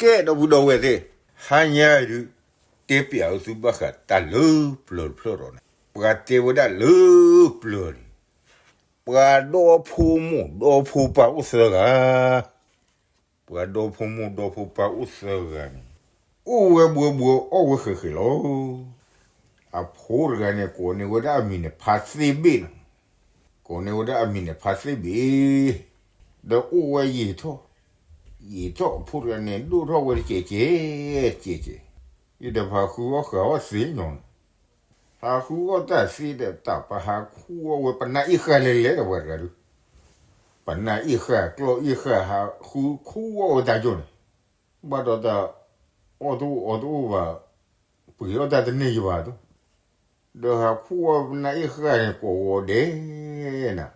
ကဲ ဒီပုၢ်ဒီဝဲၢ်သ့ၣ်, ဟါညါအံၤဒုး တဲပျးအီၤသုဘၣ်ဃးတၢ်လၢပျၢၤတဖျၢၣ်ဒီးန့ၣ်, ပှၤတဲဝဲဒၣ်လၢပျၢၤန့ၣ် ပှၤဒီဖိမိၢ်ဒီဖိပၢ်အိၣ်သၢဂၤ, ပှၤဒီဖိမိၢ်ဒီဖိပၢ်အိၣ်သၢဂၤန့ၣ် အိၣ်ဝဲဘှဲဘှဲအီၣ်ဝဲဃဲးဃဲးလီၤ. အဖိတဂၤန့ၣ် ကိးန့ၢ်ဝဲဒၣ်အမံၤန့ၣ် ဖါသ့ၣ်ဘ့ၣ်နီၤ, ကိးန့ၢ်ဝဲဒၣ်အမံၤန့ၣ် ဖါသ့ၣ်ဘ့ၣ်, ဒီးအိၣ်ဝဲယံာ်ထီၣ်, ယံာ်ထီၣ်အဖိတဂၤန့ၣ် ဒိၣ်ထီၣ်ဝဲတကဲးကဲး, တကဲးကဲး, ယတဖးဃုအီၣ်ဃာ်အီၣ်သ့ညီနီၤ, ဟးဃုအီၣ်တၢ်သ့ဒီး တၢ်ပဟးခူအီၣ်ဝဲပနၢ်အ့ၣ်ဃာ်လဲၤလဲၤဒီးပှၤတဂၤဒုး, ပနၢ်အ့ၣ်ဃာ်ကျီၢ်အ့ၣ်ဃာ်ဟးဃုခူအီၣ်ဝဲတၢ်ကၠိန့ၣ်, ဘၣ်ဒီးတၢ်အီၣ်တအိၣ်အီတအိၣ်ဘၣ်, ပှ့ၤအီၣ်တၢ်တန့ၢ်ယဘၣ်ဒီး, ဒီးဟးခူအီၣ်ပနၢ်အ့ၣ်ဃာ်န့ၣ် ကိးဂီၤဒဲးနၤ,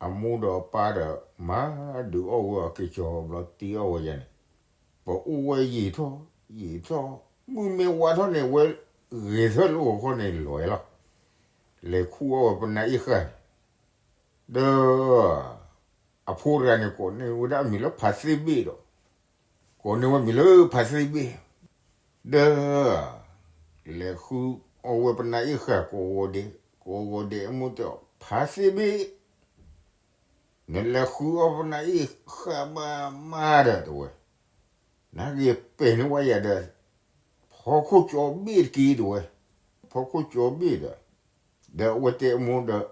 အမိၢ်ဒီးအပၢ်ဒီး မၤဒုးအီၣ်ဝဲအက့ၤကၠီၤဘျီတ့အီၣ်ဝဲယၤန့ၣ်, ပအိၣ်ဝဲယံာ်ထီၣ်, ယံာ်ထီၣ်, မုၢ်မ့ၢ်ဝါထီၣ်န့ၣ် ဝဲဂဲၤထၢၣ်လၢဂီၤခီန့ၣ်လီၤဝဲလီၤ, လဲၤခူအီၣ်ဝဲပနၢ်အ့ၣ်ဃာ်န့ၣ်, ဒီး အဖိတဂၤန့ၣ် ကိးန့ၢ်ဝဲဒၣ်အမံၤလၢဖါသ့ၣ်ဘ့ၣ်ဒီး, ကိးန့ၢ်ဝဲမံၤလၢဖါသ့ၣ်ဘ့ၣ်, ဒီး လဲၤဃုအီၣ်ဝဲပနၢ်အ့ၣ်ဃာ်ကိးဂီၤဒဲး, ကိးဂီၤဒဲး အမိၢ်တဲအီၤ ဖါသ့ၣ်ဘ့ၣ်, နလဲၤဃုအီၣ်ပနၢ်အ့ၣ်ဃာ်ဘၣ်မးဒီးတဲဝဲ, နက့ၤပဲာ်န့ၢ်ဝဲယၤဒီး ဖီခိၣ်ကၠီဘ့ၣ်တက့ၢ်တဲဝဲ, ဖီခိၣ်ကၠီဘ့ၣ်ဒီး, ဒီးအဝဲတဲအမိၢ်ဒီး,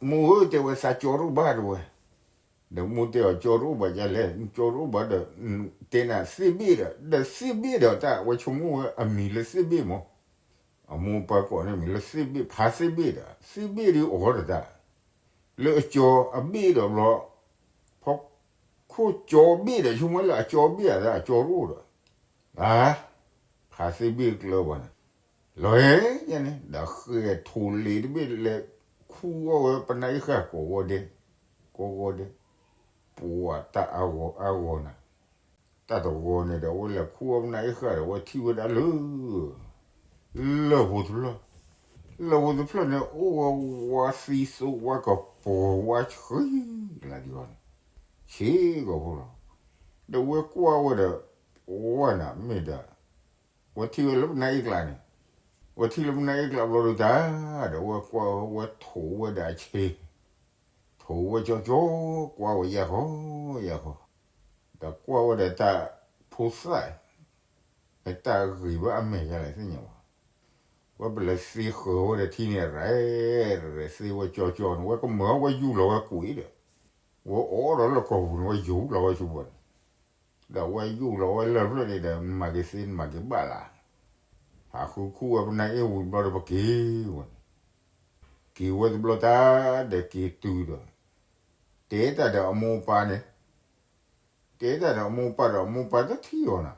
မိၢ်ဧၢ တဲဝဲသးကၠီတအိၣ်ဘၣ်တဲဝဲ, ဒီးမိၢ်တဲအီၤ ကၠီတအိၣ်ဘၣ်ဒ်လဲၣ်, ကၠီတအိၣ်ဘၣ်ဒီး တဲနၤသ့ၣ်ဘ့ၣ်ဒီး, ဒီးသ့ၣ်ဘ့ၣ်ဒီးတၢ်ဝဲဆိကမိၣ်ဝဲအမံၤလၢသ့ၣ်ဘ့ၣ်မး, အမိၢ်ပၢ်ကိးန့ၢ်မံၤလၢသ့ၣ်ဘ့ၣ်, ဖါသ့ၣ်ဘ့ၣ်ဒီး သ့ၣ်ဘ့ၣ်ဒ်အီၤဒီးတၢ် လၢအကၠီအဘ့ၣ်ဒီးဘျီ, ဖီခိၣ်ကၠီဘ့ၣ်ဒီး ဆိကမိၣ်လၢအကၠီဘ့ၣ်ဧါ အကၠီတအိၣ်ဒီး, ဧါ, ဖါသ့ၣ်ဘ့ၣ်ကျၢၤဘၣ်န့ၣ်, လီၤဟဲညါန့ၣ် ဒီးဃဲၤထိးလ့ၤတဘ့ၣ်လဲၤခူအီၣ်ဝဲပနၢ်အ့ၣ်ဃာ်ကိးဂီၤဒဲး, ကိးဂီၤဒဲး, ပှၤတၢ်အါဂီၤအါဂီၤနၤ, တၢ်တဂီၤန့ၣ်ဒီး အဝဲလဲၤခူအီၣ်ပနၢ်အ့ၣ်ဃာ်ဒီး အဝဲထံၣ်ဝဲဒၣ်လၢ လၢၢ်ဖိတဖျၢၣ်, လၢၢ်ဖိတဖျၢၣ်န့ၣ် အိၣ်ဝဲဝါသံသိဝါကပီၤဝါဆှံလၢဒ်အီၤန့ၣ်, ဆ့ကီၢ်ဖိလီၤ, ဒီးဝဲကွၢ်ဝဲဒီး ဝဲနၤမ့ၢ်ဒီး, ဝဲထံၣ်ဝဲလၢပနၢ်အ့ၣ်ကျါန့ၣ်, ဝဲထံၣ်လၢပနၢ်အ့ၣ်ကျါဘျီဒုးတၢ်, ဒီးဝဲကွၢ်ဝဲထိးဝဲဒၣ်ဆ့ ထိးဝဲကၠီကၠီ, ကွၢ်ဝဲယၢ်ဃီယၢ်ဃီ, ဒီးကွၢ်ဝဲဒီးတၢ်ဖိသၣ်, မ့ၢ်တၢ်ဂ့ၤဘၣ်အမဲာ်ယါလဲၣ်သ့ၣ်ညါဘၣ်, ဝဲပလဲၤသ့ဃၢၤဝဲဒီးထံန့ၣ် ရဲၣ်ရဲၣ်သ့ဝဲကၠီကၠီန့ၣ် ဝဲကမၢဝဲယူၢ်လီၤဝဲကွံာ်ဒီး, ဝဲအိးထီၣ်လၢကီၢ်ပူၤန့ၣ် ဝဲယူၢ်လီၤဝဲဆူဘၣ်န့ၣ်, ဒီးဝဲယူၢ်လီၤဝဲလၢၢ်ဖျၢၣ်န့ၣ်ဒီး မၤက့ၤသ့မၤက့ၤဘၣ်လၢ်, ဟးဃုခူဝဲပနၢ်အ့ၣ်ဝံၤဘျီဒီးပက့ၤဝဲန့ၣ် က့ၤဝဲတဘျီတၢ်ဒီးက့ၤတုၤဒီး, တဲတၢ်ဒီးအမိၢ်အပၢ်န့ၣ်, တဲတၢ်ဒီးအမိၢ်အပၢ်ဒီးအမိၢ်အပၢ်တထံၣ်အီၤနၤ,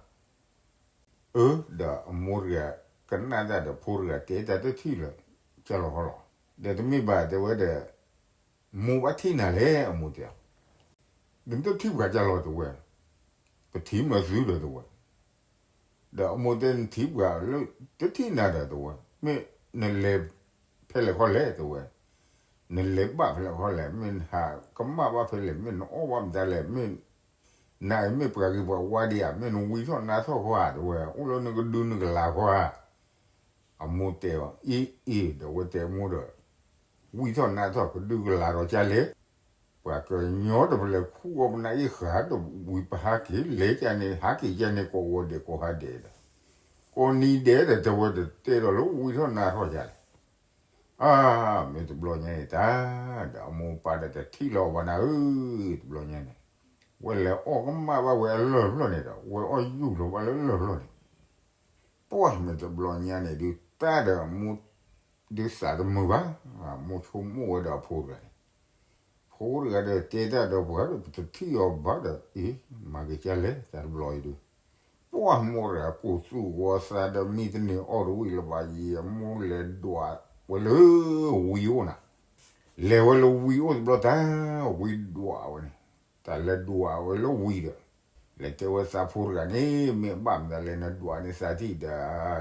အၢ ဒီးအမိၢ်တဂၤ ကနၣ်တၢ်ဒီးဖိတဂၤ တဲတၢ်တထံၣ်လၢၤ, ကၢ်လီၤဟီလီၤ, ဒီးတမ့ၢ်ဘၣ်တဲဝဲဒီး, မိၢ်ဘၣ်ထံၣ်နၤလဲၣ် အမိၢ်တဲအီၤ, နတထံၣ်ပှၤကၢ်လီၤတဲဝဲ, ပထံၣ်မၢသုဒီးတဲဝဲ ဒီးအမိၢ်တဲနထံၣ်ပှၤလၢ တထံၣ်နၤဒီးတဲဝဲ, မ့ၢ်နလဲၤဖဲလဲၣ်ခီလဲၣ်တဲဝဲ, နလဲၤဘၣ်ဖဲလဲၣ်ခီလဲၣ်, မ့ၢ်နဟးကမၣ်ဘၣ်ဖဲလဲၣ်, မ့ၢ်နအီၣ်ဘၣ်မတၤလဲၣ်, မ့ၢ်နအံၤမ့ၢ်ပှၤဂ့ၤပှၤဝါဒံးဧါ, မ့ၢ်နဝံထီၣ်နါထီၣ်ခီဧါတဲဝဲ, အိၣ်လၢနကဒုနကလၤခီဧါ. အမိၢ်တဲအီၤ အ့ၣ်အ့ၣ်, ဒီးအဝဲတဲအမိၢ်ဒီး, ဝံထီၣ်နါထီၣ်ကဒုကလၤဒီးကလဲၣ်, ပှၤကညီတဖၣ်လဲၤခူအီၣ်ပနၢ်အ့ၣ်ဃာ်ဒီးဝံၤပဟးက့ၤလဲၤကန့ၣ် ဟးက့ၤကန့ၣ် ကိးဂီၤဒဲးကိးဟါဒဲးဒီး, ကိးနံၤဒဲးဒီးတဲဝဲဒီးတဲဒီးလၢဝံထီၣ်နါထီၣ်ကလဲၣ်. အါ, မ့ၢ်တဘျီညါန့ၣ်တၢ်, ဒီးအမိၢ်ပၢ်ဒီးတထံၣ်လီၤဘၣ်နၤဧၢ, တဘျီညါန့ၣ်, ဝဲလဲၤအီၣ်ကမၣ်ဘၣ်ဝဲအလၢၢ်ဖျၢၣ်န့ၣ်ဒီး ဝဲအီၣ်ယူၢ်လီၤဘၣ်လၢလၢၢ်ဖျၢၣ်န့ၣ် ပှၢ်မ့ၢ်တဘျီညါန့ၣ်ဒုး တၢ်ဒီးအမိၢ်ဒုးသးတမုာ်ဘၣ်, မိၢ်ဆိကမိၣ်ဝဲဒီးအဖိတဂၤန့ၣ်, ဖိတဂၤဒီးတဲတၢ်ဒီးပှၤဒီး ပတထံၣ်အီၤဘၣ်ဒီး အ့ၣ်, မၤက့ၤကလဲၣ် တၢ်တဘျီအံၤဒုး, ပှၢ်မိၢ်တဂၤကိးသူၣ်ဂီၤသးဒီးမံတန့ၢ်အီၣ်တဝံၣ်လၢၤဘၣ်ယံၤ အမိၢ်လဲၤဒွးဝဲလၢဝံအိၣ်နၤ, လဲၤဝဲလၢဝံအိၣ်တဘျီတၢ်, ဝံဒွးဝဲန့ၣ်, တၢ်လဲၤဒွးဝဲလၢဝံဒီး လဲၤတဲဝဲသးဖိတဂၤန့ၣ် မ့ၢ်အဘၣ်မတၤလဲၣ် နဒွးန့ၢ်သးထံၣ်ဒီး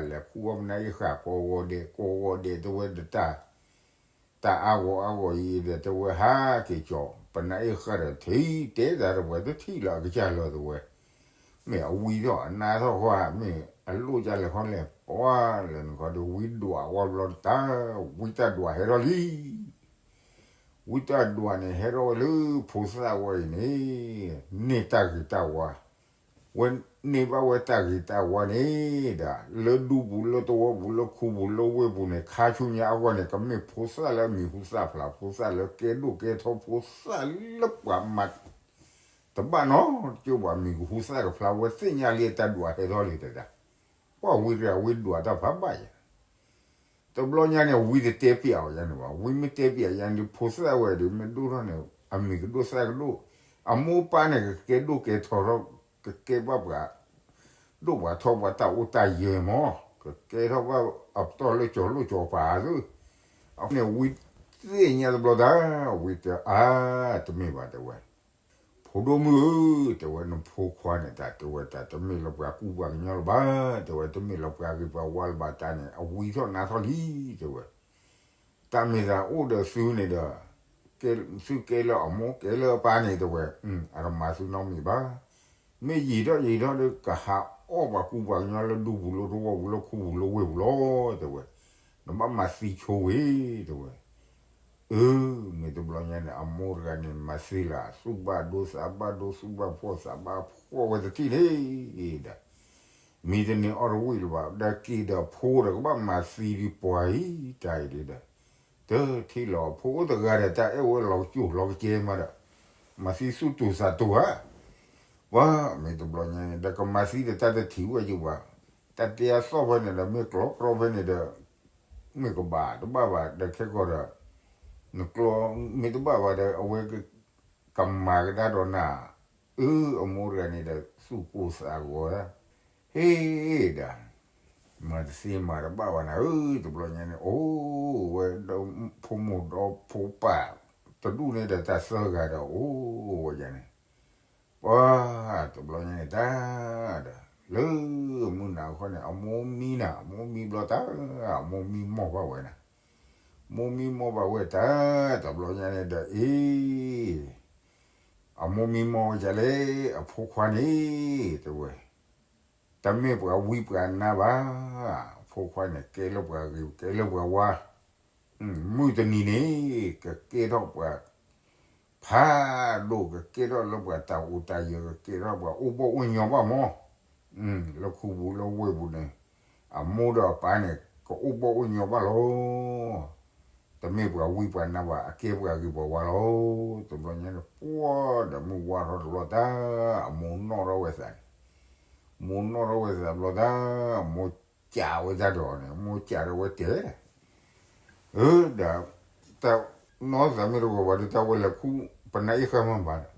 လဲၤခူအီၣ်ပနၢ်အ့ၣ်ဃာ်ကိးဂီၤဒဲး ကိးဂီၤဒဲးတဲဝဲဒီးတၢ်, တၢ်အါဂီၤအါဂီၤအံၤဒီးတဲဝဲဟးက့ၤကၠီၤ ပနၢ်အ့ၣ်ဃာ်ဒီးထံၣ်တဲတၢ်ဒီးပှၤတထံၣ်လၢအကစၢ်လၢၤတဲဝဲ, မ့ၢ်အဝံထီၣ်အနါထီၣ်ဃီဧါ, မ့ၢ်အလိၣ်ကလဲၤခီလဲၣ်, ပှၤလဲၤနုာ်ခီဒီး ဝံဒွးဝဲဘျီတၢ်, ဝံတၢ်ဒွးဟဲထီၣ်လံ. ဝံတၢ်ဒွးန့ၣ် ဟဲထီၣ်ဝဲလၢဖိသၣ်ဝဲအံၤန့ၣ်, န့ၢ်တၢ်ဂ့ၤတၢ်ဝါ, ဝဲန့ၢ်ဘၣ်ဝဲတၢ်ဂ့ၤတၢ်ဝါန့ၣ်ဒီး လၢဒူပူၤလၢသဝီပူၤ လၢခူပူၤလၢဝ့ၢ်ပူၤန့ၣ် ခါဆူညါအဂီၢ်န့ၣ် ကမ့ၢ်ဖိသၣ်လၢအမံၤဟူသၣ်ဖျါ, ဖိသၣ်လၢကဲဒိၣ်ကဲထီ, ဖိသၣ်လၢပှၤမၤ တဘၣ်နီတကၠိၢ်ဘၣ်, မံၤကဟူသၣ်ကဖျါ, ဝဲသ့ၣ်ညါလံတၢ်ဒွးဟဲထီၣ်လံတဒၣ်, ပှၤဝံတဂၤဝံဒွးတၢ်ဖးဘၣ်ယၤ, တဘျီညါန့ၣ် ဝံတတဲပျးအီၤယၤန့ၣ်ဘၣ်, ဝံမ့ၢ်တဲပျးယၤန့ၣ် ဖိသၣ်ဝဲဒီး မ့ၢ်ဒိၣ်ထီၣ်န့ၣ် အမံၤကဒိၣ်သၣ်ကဒိၣ်, အမိၢ်ပၢ်န့ၣ် ကကဲဒိၣ်ကဲထီထီၣ်, ကကဲဘၣ်ပှၤ ဒိၣ်ပှၤထီပှၤတၢ်အိၣ်တၢ်ယၢၤမး, ကကဲထီၣ်ဘၣ်အပတီၢ်လၢကၠီၤလိၣ်ကၠီၤပၤသ့, အဃိန့ၣ် ဝံသ့ၣ်ညါတဘျီတၢ်, ဝံတဲအါ, တမ့ၢ်ဘၣ်တဲဝဲ ဖိဒိၣ်မုၣ်ဧၢ, တဲဝဲနဖိခွါန့ၣ်တၢ်, တဲဝဲတၢ်တမ့ၢ်လၢပှၤကူပှၤကညီလၢၤဘၣ်, တဲဝဲတမ့ၢ်လၢပှၤဂ့ၤပှၤဝါလၢၤဘၣ်, တၢ်န့ၣ် အဝံထီၣ်နါထီၣ်လံ, တဲဝဲ တၢ်မ့ၢ်သးအိၣ်ဒီးသုန့ၣ်ဒီး, သုကဲလၢအမိၢ်ကဲလၢအပၢ်န့ၣ် တဲဝဲ, အတမၤသုနီတမံၤဘၣ်, မ့ၢ်ယံာ်ထီၣ်ယံာ်ထီၣ်ဒီး ကဟးအီၣ်ပှၤကူပှၤကညီလၢဒူပူၤလၢသဝီပူၤလၢခူပူၤလၢဝ့ၢ်ပူၤလီၤ, တဲဝဲ, နဘၣ်မၤသံဆိဝဲ, တဲဝဲ အၢ, မ့ၢ်တဘျီညါန့ၣ် အမိၢ်တဂၤန့ၣ် မၤသံလၢ သူၣ်ဘၣ်ဒိသးဘၣ်ဒိ သူၣ်ဘၣ်ဖှီၣ်သးဘၣ်ဖှီၣ်ဝဲတထံၣ်န့ၣ်ဒီး, မံၤတန့ၢ်အီၣ်တဝံၣ်လၢၤဘၣ်, ဒီးက့ၤဒီးဖိဒီး ကဘၣ်မၤသံဒံးပှၤအံၤတၢ်အံၤဒီး, တထံၣ်လီၤအဖိအိၣ်တဂၤဒီး တၢ်အဲၣ်ဝဲလီၤကစူၣ်လီၤကစဲမးဒီး, မၤသံသူၣ်တူာ်သးတူာ်ဧါ, ပှၤမ့ၢ်တဘျီညါန့ၣ် ဒီးကမၤသံဒီးတၢ်တထံၣ်ဝဲယဘၣ်, တၢ်တဲအသီၣ်ဖဲန့ၣ်ဒီး မ့ၢ်ကျီကျီဖဲန့ၣ်ဒီး မ့ၢ်ကဘၣ်တဘၣ်ဘၣ်ဒီး ခဲကီၢ်ဒီး နကျီမ့ၢ်တဘၣ်ဘၣ်ဒီး အဝဲကမၤကဒါဒီးနၤ, အၢ အမိၢ်တဂၤန့ၣ်ဒီး သူၣ်ကိၢ်သးဂီၤ, ဟ့ၣ်ဒီး မၤတသ့မၤတဘၣ်ဘၣ်နၤဧၢ, တဘျီညါန့ၣ် အိၣ်ဝဲဒီးဖိမိၢ်ဒီးဖိပၢ် တဒူၣ်န့ၣ်ဒီးတၢ်သၢဂၤဒီး အိၣ်ဝဲဒၣ်န့ၣ် ပှၤတဘျီညါန့ၣ်တၢ်ဒီး လၢမုၢ်နၤခီန့ၣ် အမိၢ်မံနၤ, အမိၢ်မံဘျီတၢ်, အမိၢ်မံမီၢ်ဘၣ်ဝဲနၤ, မိၢ်မံမီၢ်ဘၣ်ဝဲတၢ်, တဘျီညါန့ၣ်ဒီး အ့ အမိၢ်မံမီၢ်ဝဲဒ်လဲၣ်, အဖိခွါန့ၣ် တဲဝဲ, တမ့ၢ်ပှၤဝံပှၤနါဘၣ်, အဖိခွါန့ၣ် ကဲလၢပှၤဂ့ၤ ကဲလၢပှၤဝါ, မုၢ်တနံၤန့ၣ် ကကဲထီၣ်ပှၤ ဖးဒိၣ် ကကဲထီၣ်လၢပှၤတၢ်အိၣ်တၢ်ယၢၤ ကကဲထီၣ်ပှၤအိၣ်ဘီၣ်အိၣ်ညီဘၣ်မး, လၢခူပူၤလၢဝ့ၢ်ပူၤန့ၣ် အမိၢ်ဒီးအပၢ်န့ၣ် ကအိၣ်ဘီၣ်အိၣ်ညီဘၣ်လီၤ. တမ့ၢ်ပှၤဝံပှၤနါဘၣ် အကဲပှၤဂ့ၤပှၤဝါလီၤ. တဘျီညါန့ၣ် ပှၤဒီးမုၢ်ဝါထီၣ်တဘျီတၢ် အမိၢ်နီၣ်ထီၣ်ဝဲသးန့ၣ်, မိၢ်နီၣ်ထီၣ်ဝဲသးတဘျီတၢ် မိၢ်စံးဝဲတၢ်ဒီးန့ၣ် မိၢ်စံးဒီးဝဲတဲ အၢ ဒီး တၢ်နီၢ်သးမ့ၢ်တဂီၤဘၣ်ဒီး တၢ်ဝဲလဲၤခူ ပနၢ်အ့ၣ်ဃၢ်မ့ၢ်ဘၣ်ဒီး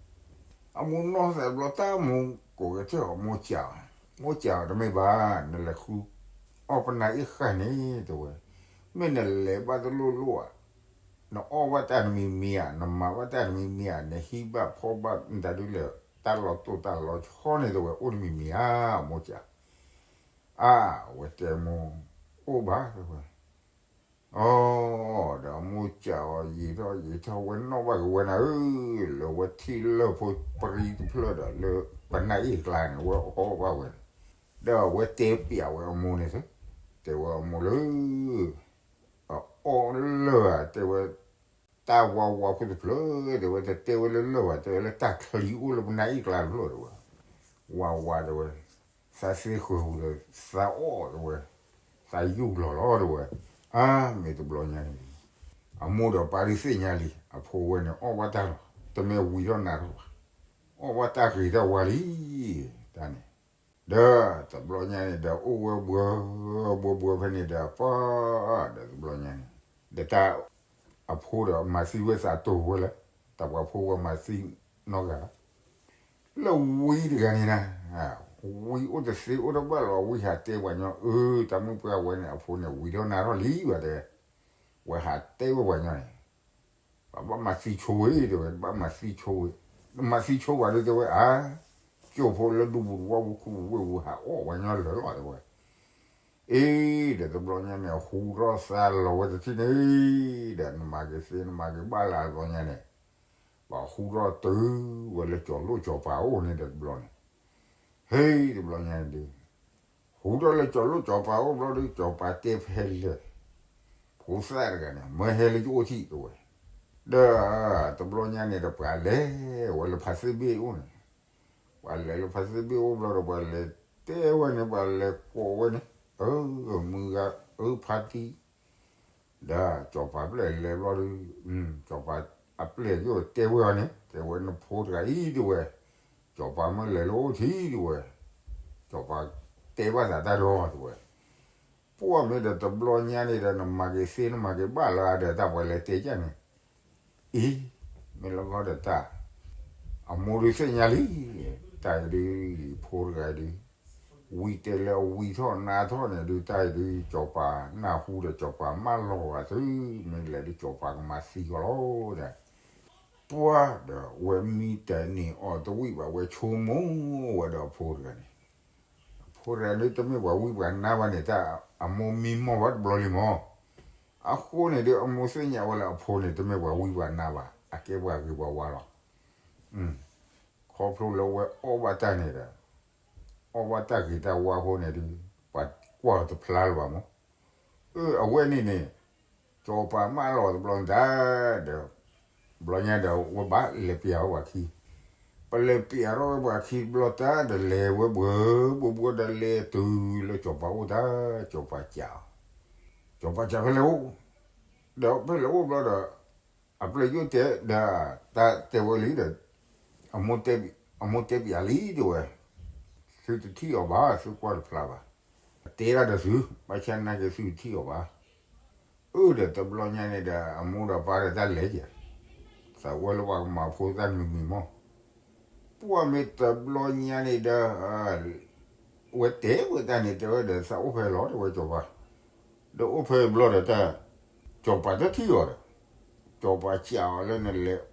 အမိၢ်နီၢ်သးတဘျီတၢ် မိၢ်ကိးက့ၤထီၣ် မိၢ်စံး, မိၢ်စံးတမ့ၢ်ဘၣ် နလဲၤခူ အီၣ်ပနၢ်အ့ၣ်ဃၢ်န့ၣ် တဲဝဲ, မ့ၢ်နလဲၤဘၣ်တလိၣ်လိၣ်ဧါ, နအီၣ်ဘၣ်တၢ်တမံၤမံၤဧါ, နမၤဘၣ်တၢ်တမံၤမံၤဧါ, နဟံးဘၣ်ဖီၣ်ဘၣ်တၢ်ဒ်လဲၣ်, တၢ်လီၤတိၢ်တၢ်လီၤဆီန့ၣ် တဲဝဲ အိၣ်တမံၤမံၤဧါ, မိၢ်စံး အါ ဝဲတဲမိၢ် အိၣ်ဘၣ် တဲဝဲ, အီ ဒီးမိၢ်စံးအီၤ ယံာ်ထီၣ်ယံာ်ထီၣ် ဝဲနီၣ်ဘၣ်က့ၤဝဲနၤဧၢ, လၢဝဲထံၣ်လၢၢ်ဖိပရံတဖျၢၣ်ဒီး လၢပနၢ်အ့ၣ်ကျါန့ၣ် ဝဲအီၣ်ဘၣ်ဝဲန့ၣ်, ဒီးအဝဲတဲပျးဝဲအမိၢ်န့ၣ်သ့, တဲဝဲအမိၢ်လၢ အအီၣ်လၢၢ်ဧါ တဲဝဲ, တၢ်ဝါဝါဖိတဖျၢၣ် တဲဝဲ တတဲဝဲလၢလၢၢ်ဘၣ် တဲဝဲလၢတၢ်ချံအိၣ်လၢပနၢ်အ့ၣ်ကျါတဖျၢၣ် တဲဝဲ, ဝါဝါ တဲဝဲ, သးသ့ဃၢၤပူၤဒီး သးအီၣ် တဲဝဲ, သးယူၢ်လီၤလီၤ တဲဝဲ, အါ မ့ၢ်တဘျီညါန့ၣ် အမိၢ်ဒီးပၢ်ဒုးသ့ၣ်ညါလံ အဖိဝဲန့ၣ် အီၣ်ဘၣ်တၢ်လီၤ တမ့ၢ်ဝံၤထီၣ်နၤထီၣ်ဘၣ်, အီၣ်ဘၣ်တၢ်ဂ့ၤတၢ်ဝါလံ, တၢ်န့ၣ် ဒီးတဘျီညါန့ၣ်ဒီး အိၣ်ဝဲဘှၢဘှၢဘှၢဖဲန့ၣ်ဒီး ပှၤ ဒီးတဘျီညါန့ၣ် ဒီးတၢ် အဖိဒီးမၤသံဝဲသးတိၤဝဲလၢ တၢ်ပှၤဖိဝဲမၤသံနီတဂၤလၢ လၢဝံတဂၤန့ၣ်နၤ, ဝံအိၣ်တသ့အိၣ်တဘၣ်လီၤ ဝံဟးတဲပှၤညီ အၢ တၢ်မုၣ်ပှၢ်ဝဲန့ၣ် အဖိန့ၣ် ဝံၤထီၣ်နၤထီၣ်လံဘၣ်တဲ, ဝဲဟးတဲဝဲပှၤညီန့ၣ် ပှၤဘၣ်မၤသံဆိဝဲ တဲဝဲ ဘၣ်မၤသံဆိဝဲ, မၤသံဆိဘၣ်ဒီးတဲဝဲ အါ ကၠိဖိလၢဒူပူၤသဝီပူၤခူပူၤဝ့ၢ်ပူၤ ဟးအီၣ်ပှၤညီလၢာ်လီၤ တဲဝဲ, အ့ ဒီးတဘျီညါန့ၣ် ဟူထီၣ်သါလီၤဝဲတထံၣ်န့ၣ်, ဒီးနမၤက့ၤသ့နမၤက့ၤဘၣ်လၢတဘျီညါန့ၣ်, ပှၤဟူထီၣ်တုၤဝဲလၢကၠီၤလိၣ်ကၠီၤပၤအိၣ်န့ၣ်ဒီးတဘျီန့ၣ်, ဟ့ၣ်တဘျီညါန့ၣ်ဒီး ဟူးထီၣ်လၢစီၤလိၣ်စီၤပၤအိၣ်ဘျီဒီး စီၤပၤတဲဖဲလဲၣ်, ဖိသၣ်တဂၤန့ၣ် မၢဟဲလၢယအိၣ်ထံၣ်တဲဝဲ, ဒီးတဘျီညါန့ၣ်ဒီး ပှၤလဲၤဝဲလၢဖါသ့ၣ်ဘ့ၣ်အိၣ်န့ၣ်, ပှၤလဲၤလၢဖါသ့ၣ်ဘ့ၣ်အိၣ်ဘျီဒီး ပှၤလဲၤတဲဝဲန့ၣ် ပှၤလဲၤကိးဝဲန့ၣ်, အၢ မုၢ်ဂၤအၢဖါတံၢ် ဒီးစီၤပၤပျဲၢ်လဲၤဘျီဒီး, စီၤပၤအပျဲၢ်ကတဲဝဲအီၤန့ၣ် တဲဝဲနဖိတဂၤအံၤတဲဝဲ, စီၤပၤမၢလဲၤလၢအိၣ်ထံတဲဝဲ, စီၤပၤတဲဘၣ်သးတၢ်ဒီးတဲဝဲ, ပှၢ်မ့ၢ်ဒီးတဘျီညါန့ၣ်ဒီး နမၤက့ၤသ့နမၤက့ၤဘၣ်လၢအဒီးတၢ်ပှၤလဲၤတဲကၢ်န့ၣ်, အံၤ, မ့ၢ်လၢဂီၢ်ဒီးတၢ်, အမိၢ်ဒုးသ့ၣ်ညါလံ, တၢ်အံၤဒုး, ဖိတဂၤအံၤဒုး ဝံတဲလၢအဝံထီၣ်နါထီၣ်န့ၣ်ဒုး တၢ်အံၤဒုး စီၤပၤနၢ်ဟူဒီး စီၤပၤမၢလီၤဂာ်သု, မ့ၢ်လဲၤဒုးစီၤပၤကမၤသံဃီလီၤဒီး, ပှၢ်ဒီးဝဲမံတၢ်န့ၢ်အီၤတဝံၣ်ဘၣ် ဝဲဆိကမိၣ်ဝဲဒီးအဖိတဂၤန့ၣ်, အဖိတဂၤန့ၣ် တမ့ၢ်ပှၤဝံပှၤနါဘၣ်န့ၣ် တၢ်အမိၢ်မံမီၢ်ဘၣ်တဘျီလံမီၢ်, အဃိန့ၣ်ဒီး အမိၢ်သ့ၣ်ညါဝဲလၢအဖိန့ၣ် တမ့ၢ်ပှၤဝံပှၤနါဘၣ် အကဲပှၤဂ့ၤပှၤဝါလီၤ. ခီဖျိလၢဝဲအီၣ်ဘၣ်တၢ်န့ၣ်ဒီး, အီၣ်ဘၣ်တၢ်ဂ့ၤတၢ်ဝါအဃိန့ၣ်ဒီး, ပှၤကွၢ်တဖျါလၢၤဘၣ်မီၢ်, အဝဲန့ၣ်န့ၣ်, စီၤပၤမၢလီၤတဘျီတၢ်ဒီး, ဘျီညါဒီးဝဲဘၣ်လဲၤပျးဝဲပှၤခံ, ပလဲၤပျးထီၣ်ဝဲပှၤခံတဘျီတၢ်ဒီးလဲၤဝဲဘှဲဘှဲဘှဲဒီးလဲၤတုၤလၢစီၤပၤအိၣ်တၢ် စီၤပၤစံး, စီၤပၤစံးဖဲလဲၣ်အိၣ်, ဒီးဖဲလဲၣ်အိၣ်ဘျီဒီး အပျဲၢ်ယိၣ်တဲဒီး, တၢ်တဲဝဲလံဒီး, အမိၢ်တဲပျးလံတဲဝဲ, သုတထံၣ်အီၤဘၣ် သုကွၢ်တဖျါဘၣ်, အတဲဒၣ်ဒီးသု, ဘၣ်ဆၣ်နာ်က့ၤသုတထံၣ်အီၤဘၣ်, အၢၣ်ဒီးတဘျီညါန့ၣ်ဒီး အမိၢ်ဒီးပၢ်ဒီးတၢ်လဲၤကဲ, သးဝဲလၢပှၤကမၤဖိတၢ်တမံၤမံၤမီၢ်, ပှၢ်မ့ၢ်တဘျီညါန့ၣ်ဒီး ဝဲတဲဝဲတၢ်န့ၣ် တဲဝဲဒီးသးအိၣ်ဖဲလီၤ တဲဝဲစီၤပၤ, ဒီးအိၣ်ဖဲဘျီဒီးတၢ်, စီၤပၤတထံၣ်အီၤဒီး, စီၤပၤစံးအီၤလၢနလဲၤ,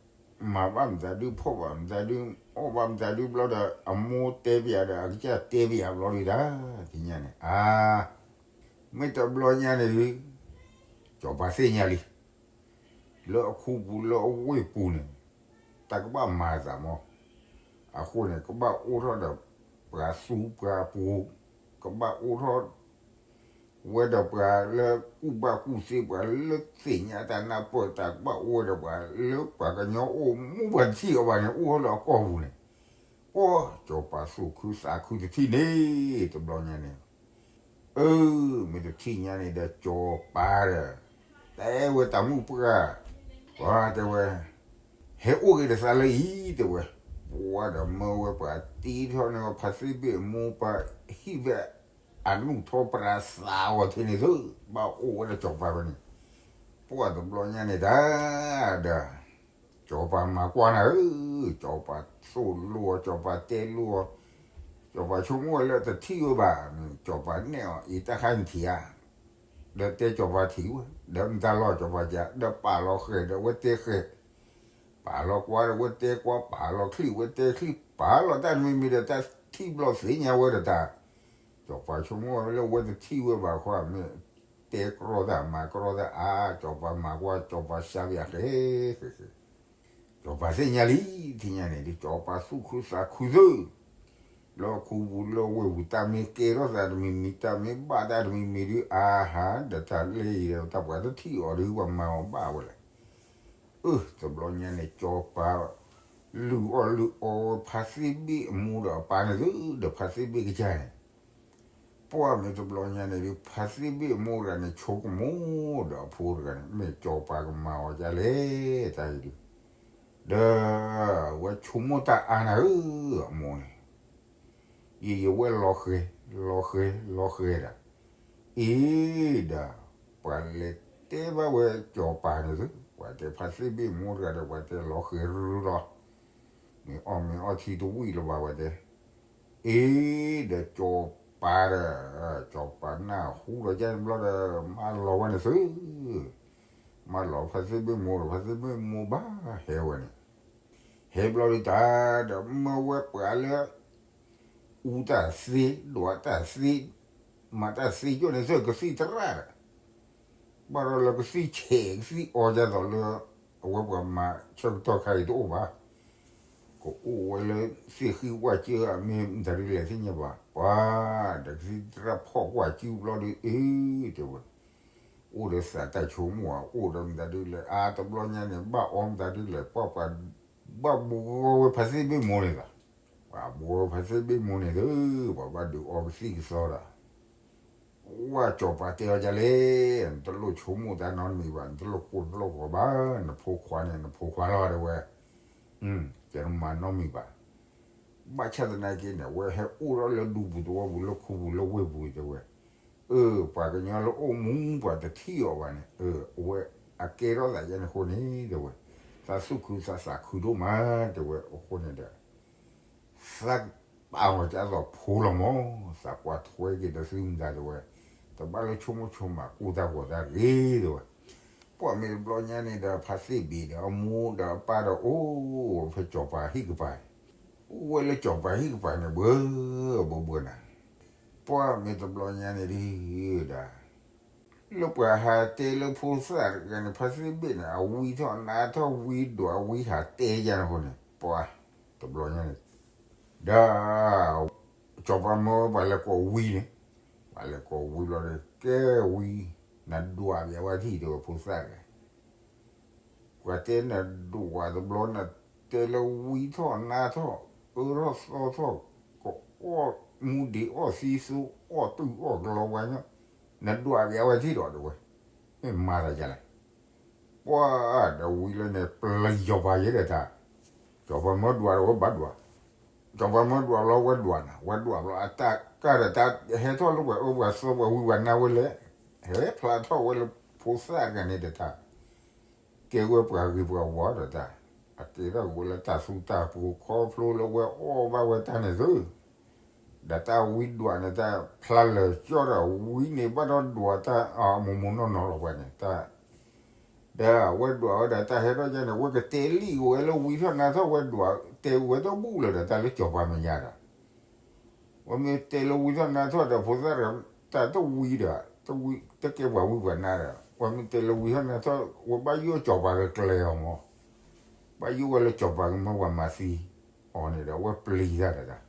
မၤဘၣ်မတၤဒု ဖီၣ်ဘၣ်မတၤဒု, အီၣ်ဘၣ်မတၤဒုဘျီဒီး အမိၢ်တဲပျးဒီး အကစၢ်တဲပျးဘျီဒုတၢ်, တညါန့ၣ် အါ, မ့ၢ်တဘျီညါန့ၣ်ဒုး, စီၤပၤသ့ၣ်ညါလံ လၢအခူပူၤလၢအဝ့ၢ်ပူၤန့ၣ်, တၢ်ကဘၣ်မၤအသးမီၢ်, အဃိန့ၣ် ကဘၣ်အိၣ်ထီၣ်ဒီးပှၤသူပှၤပှိၤ, ကဘၣ်အိၣ်ထီၣ်ဝဲဒီးပှၤလၢကူၣ်ဘၣ်ကူၣ်သ့ ပှၤလၢသ့ၣ်ညါတၢ်နၢ်ပၢၢ်တၢ် ကဘၣ်အိၣ်ဝဲဒီးပှၤလၢပှၤကညီအိၣ်မူပှၤတထံၣ်အီၤဘၣ်န့ၣ် အိၣ်ထီၣ်လၢအကီၢ်ပူၤန့ၣ်, ပှၢ်စီၤပၤသူၣ်ခုသးခုတထံၣ်န့ၣ် တဘျီညါန့ၣ် အၢ မ့ၢ်တထံၣ်ညါန့ၣ်ဒီး စီၤပၤဒီး တဲဝဲတၢ်မုၣ်ပှၢ်, ပှၤတဲဝဲ, ဟဲအိၣ်က့ၤဒီးသးလၢအံၤ တဲဝဲ, ပှၤဒီးမၢဝဲပှၤတ့ထီၣ်န့ၢ်ဝဲဖါသ့ၣ်ဘ့ၣ်အမိၢ်ပှၢ်ဟံၣ်ဖဲ အနူၢ်ထီပရၢသးအီၤထဲန့ၣ်သု, ဘၣ်အိၣ်ဝဲဒီးစီၤပၤဝဲန့ၣ်, ပှၢ်တဘျီညါန့ၣ်တၢ်ဒီး စီၤပၤမၤကွၢ်နၤဧၢ, စီၤပၤသိၣ်လိအီၤ စီၤပၤတဲလိအီၤ, စီၤပၤဆိကမိၣ်ဝဲလၢတထံၣ်ဝဲဘၣ်, စီၤပၤနဲၣ်အီၤအံၤတၢ်ခါနထံၣ်ဧါ, ဒီးတဲစီၤပၤထံၣ်ဝဲ, ဒီးမတၤလီၤစီၤပၤကး, ဒီးပာ်လီၤဃဲၤဒီးဝဲတဲဃဲၤ, ပာ်လီၤကွၢ်ဒီးဝဲတဲကွၢ်, ပာ်လီၤချံၣ်ဝဲတဲချံၣ်, ပာ်လီၤတၢ်တမံၤမံၤဒီးတၢ်ထံၣ်ဘျီသ့ၣ်ညါဝဲဒီးတၢ်, စီၤပၤဆိကမိၣ်ဝဲလၢဝဲတထံၣ်ဝဲဘၣ်ခီ မ့ၢ်တဲကြီတၢ်မၤကြီတၢ်အါ, စီၤပၤမၤကွၢ် စီၤပၤစံးဘၣ်ဃဲၤဃဲၤ စီၤပၤသ့ၣ်ညါလံ, ထံၣ်ညါန့ၣ်ဒ် စီၤပၤသူၣ်ခုသးခုသု, လၢခူပူၤလၢဝ့ၢ်ပူၤ တၢ်မ့ၢ်ကဲထီၣ်သးတမံၤမံၤ တၢ်မ့ၢ်ဘၣ်တၢ်တမံၤမံၤဒ်အါဟါ ဒီးတၢ်လၢအံၤဒီးတၢ်ပှၤတထံၣ်အီၤဒ်ပှၤမၤအီၤဘၣ်ဝဲလဲၣ်, အၢ တဘျီညါန့ၣ် စီၤပၤ လုၢ်အီၣ်လုၢ်အီဝဲဖါသ့ၣ်ဘ့ၣ်အမိၢ်ဒီးအပၢ်န့ၣ်သု, ဒီးဖါသ့ၣ်ဘ့ၣ်ကစၢ်န့ၣ် ပှၢ်မ့ၢ်တဘျီညါန့ၣ်ဒ် ဖါသ့ၣ်ဘ့ၣ်အမိၢ်တဂၤန့ၣ် ဆိကမိၣ်ဒီးအဖိတဂၤန့ၣ် မ့ၢ်စီၤပၤကမၤအီၤဒ်လဲၣ် တၢ်အံၤဒ်, ဒီး ဝဲဆိကမိၣ်တၢ်အါနၤဧၢ, အမိၢ်န့ၣ် ယယဝဲလီၤဃဲၤ လီၤဃဲၤ လီၤဃဲၤဒီး, အ့ၤဒီး ပှၤလဲၤတဲဘၣ်ဝဲစီၤပၤန့ၣ်သု, ပှၤတဲဖါသ့ၣ်ဘ့ၣ်အမိၢ်တဂၤဒီး ပှၤတဲလီၤဃဲၤရူလီၤ, မ့ၢ်အီၣ်မ့ၢ်အီထံတဝံၣ်လၢၤဘၣ်ဝဲတဲ အ့ၤဒီးစီၤပၤဒီး, စီၤပၤနၢ်ဟူဒီးကဘျီဒီး မၢလီၤဝဲန့ၣ်သု, မၢလီၤဖါသ့ၣ်ဘ့ၣ်မိၢ်ဒီး ဖါသ့ၣ်ဘ့ၣ်မိၢ်ဘၣ်ဟဲဝဲန့ၣ်, ဟဲဘျီဒ်တၢ်ဒီးမၢဝဲပှၤလၢ အူတၢ်သ့ ဒွးတၢ်သ့ မၤတၢ်သ့ကၠိန့ၣ်သု ကသံၣ်သရၣ်ဒီး, ဘၣ်ဒီးလၢကသံၣ်ဆဲးကသံၣ်အီဒ်သိးလၢ အဝဲပှၤမၤဆၢကတီၢ်ခါအံၤတအိၣ်ဘၣ်, ကအိၣ်ဝဲလၢသ့ၣ်ဃံဝၣ်ကၠံၣ်ဧါ မ့ၢ်မတၤဒ်လဲၣ်သ့ၣ်ညါဘၣ်, ပှၤ ဒီးကသံၣ်သရၣ်ဖီၣ်ကွၢ်ကၠံၣ်ဘျီဒီး အ့ တဲဝဲ, အိၣ်ဒီးသးတၢ်ဆိကမိၣ်ဧါ, အိၣ်ဒီးမတၤဒ်လဲၣ်, အါ တဘျီညါန့ၣ် ဘၣ်အီမတၤဒ်လဲၣ်, ပှၤ ပှၤဘၣ်ဘှီဝဲဖါသ့ၣ်ဘ့ၣ်မိၢ်န့ၣ်သး, ပှၤဘှီဝဲဖါသ့ၣ်ဘ့ၣ်မိၢ်န့ၣ်သၢ, ပှၤဘၣ်ဒုးအီကသံၣ်ကသီဒီး ဝဲစီၤပၤတဲအီၤဒ်လဲၣ်, နတလိၣ်ဆိကမိၣ်တၢ်နီတမံၤဘၣ်, နတလိၣ်ကိၢ်တလိၣ်ဂီၤဘၣ်, နဖိခွါန့ၣ် နဖိခွါလီၤ တဲဝဲ, ယတမၤနီတမံၤဘၣ်, ဘၣ်ဆၣ်သနာ်က့န့ၣ် အဝဲဟဲအိၣ်ထီၣ်လၢဒူပူၤသဝီပူၤ လၢခူပူၤလၢဝ့ၢ်ပူၤ တဲဝဲ, အၢ ပှၤကညီလၢအိၣ်မူပှၤတထံၣ်အီၤဘၣ်န့ၣ်, အၢ အဝဲအကဲထီၣ်သးယဲန့ၣ်အဃိန့ၣ် တဲဝဲ, သးသူၣ်ခုသးသးခုဒိၣ်မး တဲဝဲ, အဃိန့ၣ်ဒီး သးပာ်အီၤကသိးဖိလီၤမး, သးကွၢ်ထွဲက့ၤဒီးသုမတၤ တဲဝဲ, တဘၣ်လၢဆိကမိၣ်ဆိကမး ကူၣ်တၢ်ဂီၤတၢ်တဂ့ၤ တဲဝဲ, ပှၢ်မ့ၢ်တဘျီညါန့ၣ်ဒီး ဖါသ့ၣ်ဘ့ၣ်ဒီးအမိၢ်ဒီးအပၢ်ဒီး အိၣ်ဖဲစီၤပၤဟံၣ်ကပၤ, အိၣ်ဝဲလၢစီၤပၤဟံၣ်ကပၤန့ၣ် ဘှၢဘှၢဘှၢနၤ, ပှၢ်မ့ၢ်တဘျီညါန့ၣ်ဒီး လၢပှၤဟးတဲလၢဖိသၣ်တဂၤန့ၣ် ဖါသ့ၣ်ဘ့ၣ်န့ၣ် အဝံထီၣ်နါထီၣ် ဝံဒွးဝံဟးတဲယါန့ၣ်အဃိန့ၣ် ပှၢ် တဘျီညါန့ၣ်, ဒီး စီၤပၤမၢပှၤလဲၤကိးဝံန့ၣ်, ပှၤလဲၤကိးဝံဘျီဒီး ကဲဝံ, နဒွးပဝဲထံၣ် တဲဝဲဖိသၣ်တဂၤ ပှၤတဲနဒွးတဘျီ နတဲလၢဝံထီၣ်နါထီၣ် အၢထီၣ်သီထီၣ် ကအီၣ်မူဒံးအီၣ်သံသိအီၣ်တုာ်အီၣ်ကလီဝဲညီ, နဒွးပဝဲထံၣ်ဒီး တဲဝဲ, မ့ၢ်မၤသးဒ်လဲၣ်, ပှၢ်ဒီးဝံလၢန့ၣ် ပျံၤစီၤပၤယဲဒီးတၢ်, စီၤပၤမၢဒွးဒီးဝဲဘၣ်ဒွး, စီၤပၤမၢဒွးဘျီဝဲဒွးနၤ ဝဲဒွးဘျီအတၢ်ကၢ်ဒီးတၢ် ဟဲထီၣ်လၢပှၤအၢပှၤသီပှၤဝံပှၤနါဝဲလဲၣ်, ဟဲဖျါထီၣ်ဝဲလၢဖိသၣ်တဂၤန့ၣ်ဒီးတၢ် ကဲဝဲပှၤဂ့ၤပှၤဝါဒီးတၢ်, အကဲထီၣ်က့ၤဝဲလၢတၢ်သူတၢ်ပူၤခီဖျိလၢဝဲအီၣ်ဘၣ်ဝဲတၢ်န့ၣ်သု, ဒီးတၢ်ဝံဒွးန့ၣ် တၢ်ဖျါလၢာ်ကၠီဒီးဝံန့ၣ်ဘၣ်ဒီးဒွးတၢ် မိၢ်မိၢ်နီၢ်နီၢ်လီၤပှၤန့ၣ်တၢ်, ဒီးအဝဲဒွးဝဲဒီးတၢ်ဟဲထီၣ်ယါန့ၣ် အဝဲကတဲလံာ်ဝဲလၢဝံထီၣ်နါထီၣ်ဝဲဒွး တဲဝဲတဘူၣ်လၢၤဒီးတၢ်လၢစီၤပၤမဲာ်ညါဒီး ဝဲမ့ၢ်တဲလၢဝံထီၣ်နါထီၣ်ဒီးဖိသၣ်ဒီး တၢ်တဝံဒီး တကဲပှၤဝံပှၤနါဒီး ဝဲမ့ၢ်တဲလၢဝံထီၣ်နါထီၣ် ဝဲဘၣ်ယိၣ်စီၤပၤကကျဲၤအီၤမး, ဘၣ်ယိၣ်ဝဲလၢစီၤပၤကမၢပှၤမၤသံအီၤန့ၣ်ဒီး အဝဲပျံၤတၢ်ဒီးတၢ်,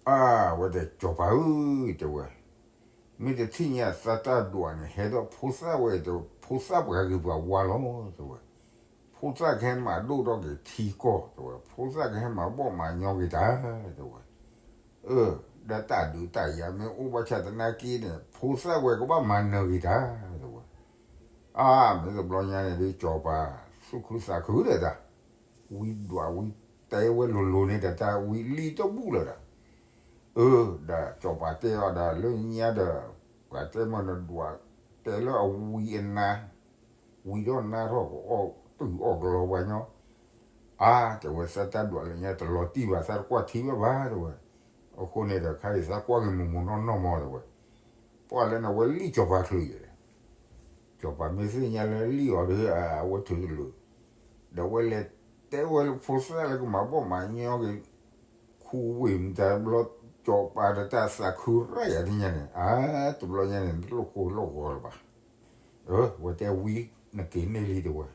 အါ ဝဲတဲစီၤပၤဧၢ တဲဝဲ မ့ၢ်တထံၣ်ညါသးတၢ်ဒွးန့ၣ် ဟဲထီၣ်ဖိသၣ်ဝဲ ဖိသၣ်ပှၤဂ့ၤပှၤဝါလီၤ တဲဝဲ, ဖိသၣ်ကဟဲမၤဒိၣ်ထီၣ်က့ၤထံကီၢ် တဲဝဲ, ဖိသၣ်ကဟဲမၤဘီၣ်မၤညီက့ၤတၢ် တဲဝဲ, အၢ ဒီးတၢ်ဒုးတၢ်ယၤမ့ၢ်အိၣ်ဘၣ်ဆၣ်သနာ်က့န့ၣ် ဖိသၣ်ဝဲကဘၣ်မၤနၢၤက့ၤတၢ် တဲဝဲ, အါ မ့ၢ်တဘျီညါန့ၣ်ဒ်စီၤပၤ သူၣ်ခုသးခုဒီးတၢ် ဝံဒွးဝံတဲဝဲလိၤလိၤန့ၣ်ဒီးတၢ်ဝံလံတဘူၣ်လၢၤဒီး အၢ ဒီးစီၤပၤတဲအီၤဒီးလၢညါဒီး ပှၤတဲမ့ၢ်နဒွး တဲလၢအဝံအနါ ဝံထီၣ်နါထီၣ်ကအီၣ်တုာ်အီၣ်ကလီဝဲညီ, အါ တဲဝဲသးတၢ်ဒွးလၢညါတလီၤတံၢ်ဘၣ် သးတကွၢ်ထံဘၣ်ဘၣ် တဲဝဲ, အဃိန့ၣ်ဒီး ခါအံၤသးကွၢ်က့ၤမိၢ်မိၢ်နီၢ်နီၢ်မး တဲဝဲ, ပှၢ်လၢန့ၣ် အဝဲလံာ်စီၤပၤချုးယဲၢ်ဒီး စီၤပၤမ့ၢ်သ့ၣ်ညါလၢလံာ်အီၤဒီး အဝဲထုးတလိာ်, ဒီးအဝဲလဲၤတဲဝဲလၢဖိသၣ်လၢကမၤဘီၣ်မၤညီက့ၤ ခူဝ့ၢ်မတၤဘျီ စီၤပၤဒီးတၢ်သးခုရၣ်ယၤသ့ၣ်ညါန့ၣ် အါ တဘျီညါန့ၣ် တလိၣ်ကိၢ်လိၣ်ဂီၤလၢၤဘၣ်, အၢ ဝဲတဲဝံ နက့ၤန့ၢ်လံ တဲဝဲ,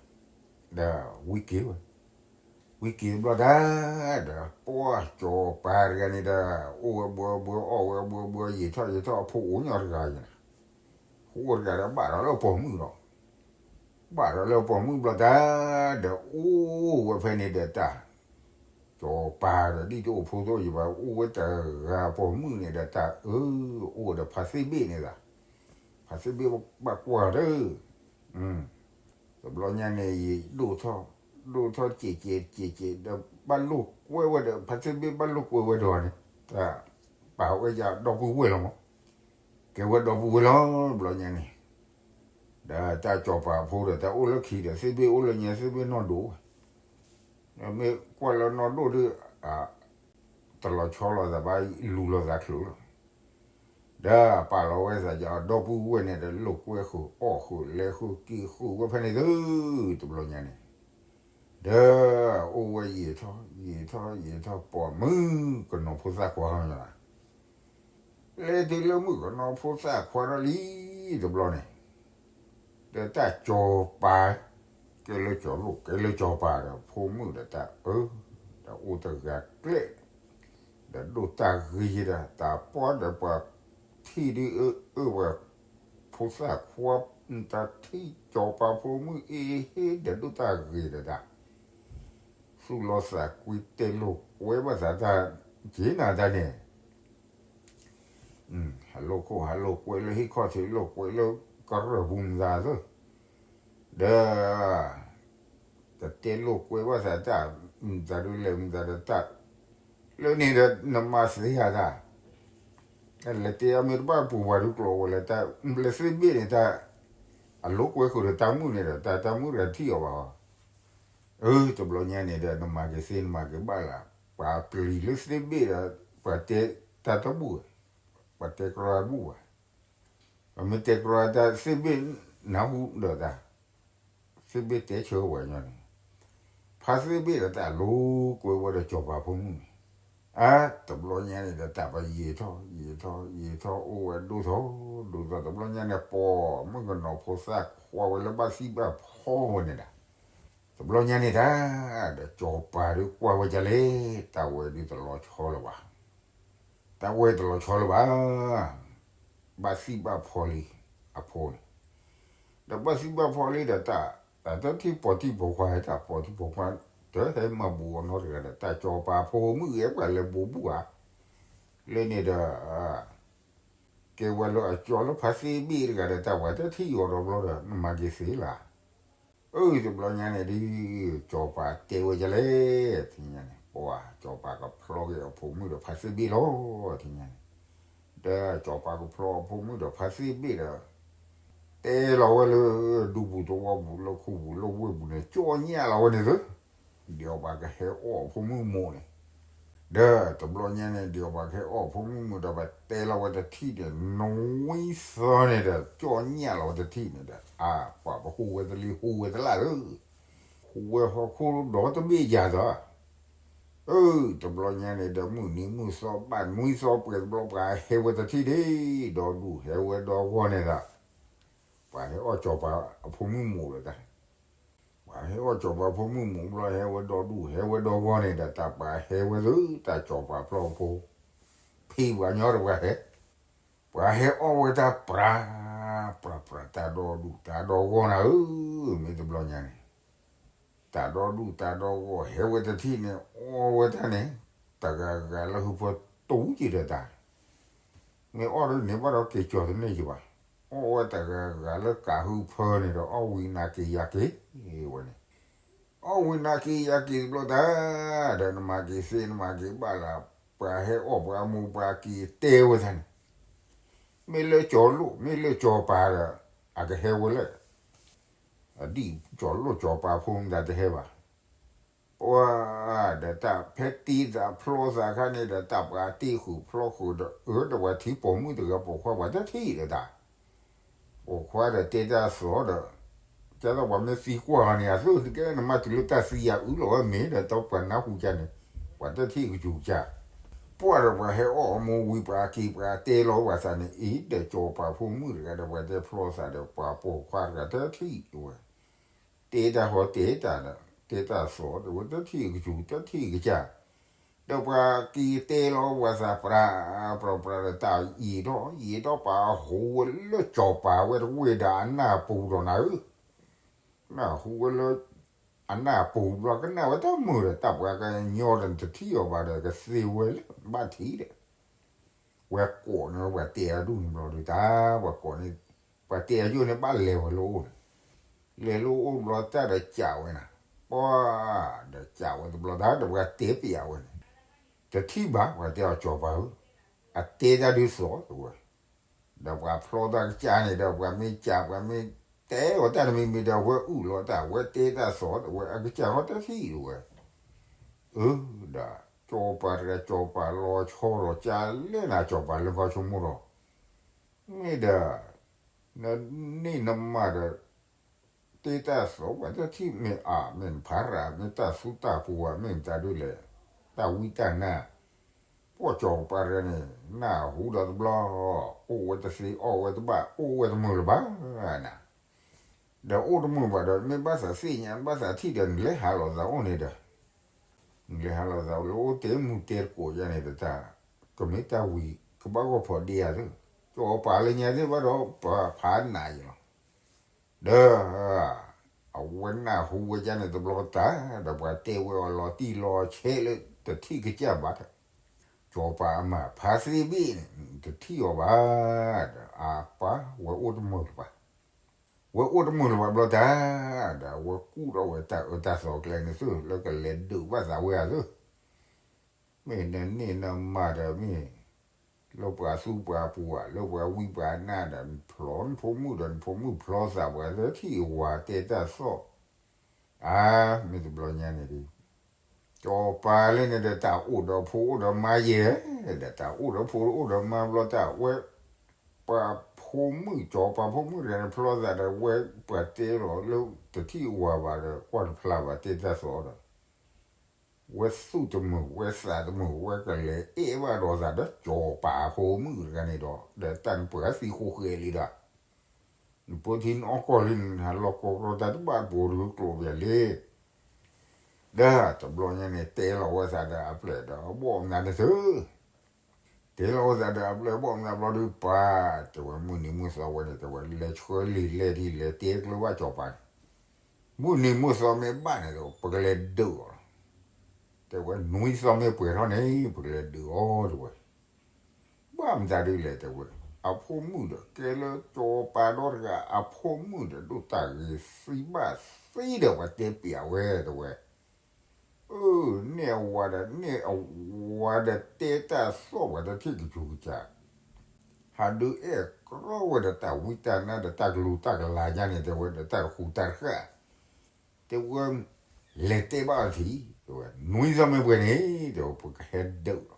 ဒီးဝံက့ၤဝဲ, ဝံက့ၤတဘျီတၢ် ဒီးပှၢ်စီၤပၤတဂၤန့ၣ်ဒီး အိၣ်ဝဲဘှီဘှီ အီၣ်ဝဲဘှီဘှီ ယံာ်ထီၣ်ယံာ်ထီၣ် အဖိအိၣ်ညီတဂၤယဲၢ်န့ၣ်, ဖိအိၣ်တဂၤဒီးဘၣ်ဒီးလၢပိာ်မုၣ်လီၤ, ဘၣ်ဒီးလၢပိာ်မုၣ်ဘျီတၢ် ဒီးအိၣ်ဝဲဖဲန့ၣ်ဒီးတၢ် စီၤပၤဒီးဒ်တအိၣ်ဖိသိၣ်ယံၤဘၣ် အိၣ်ဝဲတဂၤပိာ်မုၣ်န့ၣ်ဒီးတၢ်အၢ အိၣ်ဒီးဖါသ့ၣ်ဘ့ၣ်န့ၣ်သး, ဖါသ့ၣ်ဘ့ၣ်ဘၣ်ကွၢ်ဒီး တဘျီညါန့ၣ် ယဒိၣ်ထီၣ်, ဒိၣ်ထီၣ်စဲးစဲးစဲးစဲးဒီး ဘၣ်လိာ်ကွဲဝဲဒီး ဖါသ့ၣ်ဘ့ၣ်ဘၣ်လိာ်ကွဲဝဲဒီးန့ၣ် တၢ်ပာ်ဝဲယၤဒီပုၢ်ဝဲၢ်လီၤမး, ကဲဝဲဒီပုၢ်ဝဲၢ်လီၤ တဘျီညါန့ၣ်, ဒီးတၢ်စီၤပၤဖိဒီးတၢ်အိၣ်လၢခံဒီး သ့ၣ်ဘ့ၣ်အိၣ်လၢညါ သ့ၣ်ဘ့ၣ်နီၢ်ဒိၣ်ဝဲ, ဒီးမ့ၢ်ကွၢ်လၢနီၢ်ဒိၣ်ဒီး တလီၤဆီလိာ်သးဘၣ် လူၤလိာ်သးချုးလီၤ ဒီးပာ်လီၤဝဲသးယၤဒီပုၢ်ဝဲၢ်န့ၣ်ဒီး လိာ်ကွဲဃုာ်အီၣ်ဃုာ် လဲၤဃုာ်က့ၤဃုာ်ဝဲဖဲန့ၣ်သု တဘျီညါန့ၣ်, ဒီးအိၣ်ဝဲယံာ်ထီၣ် ယံာ်ထီၣ်ယံာ်ထီၣ် ပိာ်မုၣ်ကနီၤဖိသၣ်ခွါလီၤ, လဲၤတုၤလၢမုၣ်ကနီၤဖိသၣ်ခွါထီၣ်လံ တဘျီန့ၣ်, ဒီးတၢ်စီၤပၤ ကဲလၢစီၤလိၣ် ကဲလၢစီၤပၤဒီး ဖိမုၣ်ဒီးတၢ်အၢ, ဒီး ဒီးအိၣ်တဂၤကျဲၣ်, ဒီးဒိၣ်တၢ်ဂ့ၤဒီး တၢ်ပီဒီးပှၤထံၣ်ဒုးအၢ အၢ ပှၤဖိသၣ်ခွါ တၢ်ထံၣ်စီၤပၤဖိမုၣ်အ့ဟ့ ဒီးဒိၣ်တၢ်ဂ့ၤဒီးတၢ် သူၣ်လီသးကွံတဲလိာ်ကွဲဘၣ်သးတၢ် က့ၤနၤတၢ်န့ၣ် ဟးလိာ်ခိၣ်ဟးလိာ်ကွဲလၢဟံၣ်ခီၣ်ထံး လိာ်ကွဲလၢကရၢၢ်ပူၤမတၤသၢ, ဒီး တတဲလိာ်ကွဲဘၣ်သးတၢ် မတၤဒုးလဲၣ်မတၤဒီးတၢ် လၢန့ၣ်ဒီးနမၤသ့ဧါတၢ်, လဲၤတဲအမ့ၢ်တဘၣ်ပူၤပှၤဒုးကျိးဝဲလၢတၢ် လၢသ့ၣ်ဘ့ၣ်န့ၣ်တၢ် အလိာ်ကွဲဃုာ်ဒီးတၢ်မုၣ်န့ၣ်ဒီး တၢ်တၢ်မုၣ်တဂၤထံၣ်အီၤဘၣ်အီၤ, အၢ တဘျီညါန့ၣ်ဒီး နမၤက့ၤသ့နမၤက့ၤဘၣ်လၢ ပှၤပျံၤလၢသ့ၣ်ဘ့ၣ်ဒီး ပှၤတဲတၢ်တဘူၣ်ဝဲ, ပှၤတဲကြီဘူၣ်ဘၣ် ပမ့ၢ်တဲကြီတၢ်သ့ၣ်ဘ့ၣ်နၢ်ဟူဒီးတၢ်, သ့ၣ်ဘ့ၣ်တဲဆၢဝဲညီန့ၣ်, ဖါသ့ၣ်ဘ့ၣ်ဒီးတၢ်လိာ်ကွဲဝဲဒီးစီၤပၤဖိမုၣ်န့ၣ်, အါ တဘျီညါန့ၣ်ဒီးတၢ်ပယံာ်ထီၣ်ယံာ်ထီၣ်ယံာ်ထီၣ်အိၣ်ဝဲဒိၣ်ထီၣ်ဒိၣ်ထီၣ် တဘျီညါန့ၣ် ပိာ်မုၣ်ကနီၤဖိသၣ်ခွါဝဲလၢဘၣ်သံၣ်ဘၣ်ဖီဝဲန့ၣ်ဒီး, တဘျီညါန့ၣ်တၢ်, ဒီးစီၤပၤဒုးကွၢ်ဝဲဒ်လဲၣ် တၢ်ဝဲဒုးတလီၤဆီလၢၤဘၣ် တၢ်ဝဲတလီၤဆီလၢၤဘၣ်, ဘၣ်သံၣ်ဘၣ်ဖီလံ အဖိန့ၣ်, ဒီးဘၣ်သံၣ်ဘၣ်ဖီလံဒီးတၢ်, တၢ်တထံၣ်ပိာ်တံၢ်ပိာ်ခွါ ဟဲတၢ်ပိာ်တံၢ်ပိာ်ခွါ, တဟဲမၤဘူးအီၤနီတဂၤဒီး တၢ်စီၤပၤဖိမုၣ်ဂ့ၤပှၤလဲၤဘူးဘူးဧါ, လၢန့ၣ်ဒီး ကဲဝဲလၢအကၠီလၢဖါသ့ၣ်ဘ့ၣ်တဂၤဒီး တၢ်ပှၤတထံၣ်အီၤဒီးဘျီဒီး နမၤက့ၤသ့လၢ် အၢ တဘျီညါန့ၣ်ဒ် စီၤပၤတဲဝဲဒ်လဲၣ် ထံၣ်ညါန့ၣ် ပှၤစီၤပၤကဖျီက့ၤအဖိမုၣ်ဒီးဖါသ့ၣ်ဘ့ၣ်လီၤ ထံၣ်ညါန့ၣ်, ဒီးစီၤပၤကဖျီအဖိမုၣ်ဒီးဖါသ့ၣ်ဘ့ၣ်ဒီး တဲလီၤဝဲလၢ ဒူပူၤသဝီပူၤလၢခူပူၤလၢဝ့ၢ်ပူၤန့ၣ် ကၠီညၣ်လီၤဝဲန့ၣ်သု, ဒ်အီၤပှၤကဟဲအီၣ်အဖိမုၣ်မိၢ်န့ၣ် ဒီးတဘျီညါန့ၣ် ဒ်အီၤပှၤကဟဲအီၣ်ဖိမုၣ်မိၢ်ဒီး ပတဲလီၤဝဲတထံၣ်န့ၣ် နွံသီန့ၣ်ဒီး ကၠီညၣ်လီၤဝဲတထံၣ်န့ၣ်ဒီး အါ ပှၤပဟူးဝဲတလံၤဟူးဝဲတလၢ်ဧၢ, ဟူးဝဲဟီၣ်ခိၣ်ဒီတဘ့ၣ်ယၤသီ, အၢ တဘျီညါန့ၣ်ဒီး မုၢ်နံၤမုၢ်သီဘၣ်နွံသီပှဲၤတဘျီ ပှၤဟဲဝဲတထံၣ်ဒ့ၣ် ဒီဒူၣ်ဟဲဝဲဒီဂီၢ်န့ၣ်ဒီး ပှၤဟဲအီၣ်စီၤပၤအဖိမုၣ်မိၢ်လၢတၢ် ပှၤဟဲအီၣ်စီၤပၤဖိမုၣ်မိၢ်ဘျီ ဟဲဝဲဒီဒူၣ် ဟဲဝဲဒီဂီၢ်န့ၣ်ဒီး တၢ်ပှၤဟဲဝဲသု တၢ်စီၤပၤဖျီဖိ ဖံးပှၤညီတပှၤဟဲ, ပှၤဟဲအီၣ်ဝဲတၢ်ပြး ပြးပြး တၢ်ဒီဒူၣ်တၢ်ဒီဂီၢ်နၤဧၢ, မ့ၢ်တဘျီညါန့ၣ် တၢ်ဒီဒူၣ်တၢ်ဒီဂီၢ် ဟဲဝဲတထံၣ်န့ၣ် အီၣ်ဝဲတၢ်န့ၣ် တဂၤဂၤလၢဟုဖၢတူၢ်က့ၤဒီးတၢ် မ့ၢ်အီၣ်ဒ်န့ၣ်ဘၣ်ဒီးက့ၤကၠီၤတန့ၢ်ယဘၣ်, အီၣ်ဝဲတဂၤဂၤလၢကးဟုဖၢန့ၣ်ဒီး အီၣ်ဝံၤနၤက့ၤယၤက့ၤဝဲန့ၣ်, အီၣ်ဝံၤနၤက့ၤယၤက့ၤတဘျီတၢ်, ဒီးနမၤက့ၤသ့နမၤက့ၤဘၣ်လၢ ပှၤဟဲအီၣ်ပှၤမိၢ်ပှၤက့ၤတဲဝဲတၢ်န့ၣ်, မ့ၢ်လၢကၠီၤလိၣ် မ့ၢ်လၢကၠီၤပၤဒီး အကဟဲဝဲလၢ အဒ်ကၠီၤလိၣ်ကၠီၤပၤဖိမတၤတဟဲဘၣ်, ပှၤ ဒီးတၢ်ဖဲတ့သးဖျီသးခါန့ၣ်ဒီး တၢ်ပှၤတ့ဃုာ်ဖျီဃုာ်ဒီး အၢဒီးပှၤထံၣ်ပိာ်မုၣ်တဂၤပိာ်ခွါပှၤတထံၣ်ဒီးတၢ်, ပိာ်ခွါဒီးတဲတၢ်သီဒီး ကဲသိးပှၤမ့ၢ်သံကွၢ်အီၤန့ၣ် အသိးတကဲနမၤတုၤလၢတၢ်သံယၤအုလီၤဝဲမ့ၢ်ဒီး တၢ်ပှၤနၢ်ဟူကန့ၣ် ပှၤတထံၣ်ကစူၤကစၢ်, ပှၤဒီးပှၤဟဲအီၣ်အမိၢ်ဝံၤပှၤက့ၤပှၤတဲလီၤဝဲသးန့ၣ် အံၤဒီးကၠီၤပၤဖိမုၣ်တဂၤဒီးပှၤတဲဖျီသးဒီး ပှၤပိာ်ခွါတဂၤတထံၣ်ဝဲ တဲတၢ်ဟီတဲတၢ်ဒီး တဲတၢ်သီဒီး ဝဲတထံၣ်ကစူၤတထံၣ်ကစၢ်, ဒီးပှၤက့ၤတဲလီၤဝဲသးပြး ပြးပြးဒီး တၢ်ယံာ်ထီၣ်ယံာ်ထီၣ်ပာ်ဟူးဝဲလၢကၠီၤပၤဝဲတဝ့ၢ်ဒီးအနၢ်ပူၤဒီးနၤဧၢ, နၢ်ဟူဝဲလၢ အနၢ်ပူၤဘျီကနၣ်ဝဲတၢ်မုာ်ဒီး တၢ်ပှၤကညီဒီးတထံၣ်အီၤဘၣ်ဒီး ကသ့ဝဲလၢဘၣ်ထံးဒီး ဝဲကိးန့ၢ်ပှၤတဲအဒူၣ်န့ၣ်ဘျီဒီးတၢ် ပှၤကိးန့ၢ် ပှၤတဲအယိၣ်န့ၣ်ဘၣ်လဲၤဝဲလၢအိၣ်န့ၣ်, လဲၤလၢအိၣ်ဘျီတၢ်ဒီးကးဝဲနၤ, ပှၤ ဒီးကးဝဲတဘျီတၢ်ဒီးပှၤတဲပျးဝဲန့ၣ်, တထံၣ်ဘၣ် ပှၤတဲအီၤကၠီၤပၤဧၢ, အတဲတၢ်ဒုးသီတဝဲ, ဒီးပှၤဖျီတၢ်ကစၢ်န့ၣ်ဒီး ပှၤမ့ၢ်ကး ပှၤမ့ၢ်တဲအီၤတၢ်တမံၤမံၤဒီး အဝဲအုၣ်လီၤတၢ် အဝဲတဲတၢ်သီတဝဲ အကစၢ်ဟီတထံၣ်တဝဲ အၢ ဒီး ကၠီၤပၤတဂၤ ကၠီၤပၤလီၤဆီဒီး ကလဲၣ်နၤ ကၠီၤပၤလၢခီဆိကမိၣ်ဒီး မ့ၢ်ဒီး နန့ၢ်နမၤဒီး တဲတၢ်သီပှၤတထံၣ် မ့ၢ်အါ မ့ၢ်နဖးရၤ မ့ၢ်တၢ်သူတၢ်ပူၤဧါ မ့ၢ်မတၤဒုးလဲၣ် တၢ်ဝံတၢ်နါ ပှၤကၠီၤပၤတဂၤန့ၣ် နၢ်ဟူဒီးတဘျီ အိၣ်ဝဲတသ့ အီၣ်ဝဲတဘၣ် အိၣ်ဝဲတမုာ်လၢၤဘၣ်နၤ ဒီးအိၣ်တမုာ်ဘၣ်ဒီး မ့ၢ်ဘၣ်သးသ့ၣ်ညါ ဘၣ်သးထံၣ်ဒီး နလဲၤဟးလီၤသးအိၣ်န့ၣ်ဒီး လဲၤဟးလိာ်သးလၢအိၣ်တဲမူတဲတကိးယါန့ၣ်တတၢ်, ကမ့ၢ်တၢ်ဝံၤ ကဘၣ်ဂီၢ်ဖီဒ့ယၤသ့, ကၠီၤပၤလၢညါသ့ၣ်ဘၣ်ဒီးပှၤဖးနးယံၤလီၤ. ဒီး အဝဲနၢ်ဟူဝဲယါန့ၣ်တဘျီတၢ်, ဒီးပှၤတဲဝဲအီၤလီၤတံၢ်လီၤဆဲးလၢတထံၣ်ကစၢ်ဘၣ်ဒီး, ကၠီၤပၤအမါ ဖါသ့ဘ့ၣ်န့ၣ် တထံၣ်အီၤဘၣ်, ဒီးအပၢ်ဝဲအိၣ်တမုာ်လၢၤဘၣ် ဝဲအိၣ်တမုာ်လၢၤဘၣ်ဘျီတၢ်, ဒီးအဝဲကူၣ်ထီၣ်ဝဲတၢ်အၢတၢ်သီကျဲန့ၣ်သု လၢကလဲၤဒုးဘၣ်သးဝဲဧါသု, မ့ၢ်နန့ၢ်နမၤဒီးမ့ၢ် လၢပှၤသူပှၤပူၤဧါ လၢပှၤဝံပှၤနါဒီး နဖျီနဖိမုၣ်ဒီး နဖိမုၣ်ဖျီသးပှၤလၢထံၣ်ဝၤတဲတၢ်သီၣ်, အါ မ့ၢ်တဘျီညါန့ၣ်ဒီး ကၠီၤပၤလၢန့ၣ်ဒီး တၢ်အိၣ်ဒီးဖိအိၣ်ဒီးမါယဲၢ်, ဒီးတၢ်အိၣ်ဒီးဖိအိၣ်ဒီးမါဘျီတၢ်ဝဲ, ပှၤဖိမုၣ် ကၠီၤပၤဖိမုၣ်တဂၤန့ၣ် ဖျီသးဒီးဝဲပှၤတဲလီၤလၢတထံၣ်ဝၤဘၣ်ဒီး ကွၢ်တဖျါဘၣ်တဲတၢ်သီၣ်ဒီး ဝဲသူၣ်တမုာ် ဝဲသးတမုာ် ဝဲကလဲၤအဲၣ်ဘၣ်ဒီးသးဒီးကၠီၤပၤဖိမုၣ်တဂၤန့ၣ်ဒီး ဒီးတၢ်နပှၤသံဃိဃဲလံဒီး နပၢထံနအီၣ်ကီၢ်လံ နဟးလီၤကီကီတၢ်တဘၣ်တပိၤတကျိၤပျဲၢ်လံ, ဒီးတဘျီညါန့ၣ် တဲလီၤဝဲသးဒီးအပျဲၢ်ဒီးဘီၣ်မနုၤန့ၣ်သု, တဲလီၤဝဲသးဒီးအပျဲၢ်ဘီၣ်မနုၤဘျီဒီး ပၢ် တဲဝဲ မုၢ်နံၤမုၢ်သီဝဲန့ၣ် တဲဝဲ လဲၤဆှၢလံာ်လဲၢ်ထံလဲၤတဲကျၢၤဘၣ်ကၠီၤပၤန့ၣ်, မုၢ်နံၤမုၢ်သီမ့ၢ်ဘၣ်န့ၣ်ဒီး ပကလဲၤဒုးအီၤလီၤ, တဲဝဲ နွံသီမ့ၢ်ပှဲၤထီၣ်န့ၣ် ပကလဲၤဒုးအီၤ တဲဝဲ ဘၣ်မတၤဒုးလဲၣ် တဲဝဲ, အဖိမုၣ်ဒီး ကဲလၢကၠီၤပၤဒီတဂၤ အဖိမုၣ်ဒီးဒိၣ်တၢ်ဂ့ၤသံဘၣ်သံဒီး ပှၤတဲပျးဝဲ တဲဝဲ, အၢ န့ၢ်အဝၤဒီး န့ၢ်အဝၤဒီးတဲတၢ်သီၣ်ပှၤတထံၣ်ကစူၤကစၢ်, ဟးဒုးအဲၣ်ကြီဝဲဒီးတၢ်ဝံတၢ်နါဒီးတၢ်ကလူၤတၢ်ကလၤယါန့ၣ် တဲဝဲ ဒီးတၢ်တဃူတၢ်တဃၣ် တဲဝဲ, လဲၤတဲဘၣ်အီၤတထံၣ် တဲဝဲ, နွံသီမ့ၢ်ပှဲၤန့ၣ် တဲဝဲ ပကဟဲဒုးလီၤ,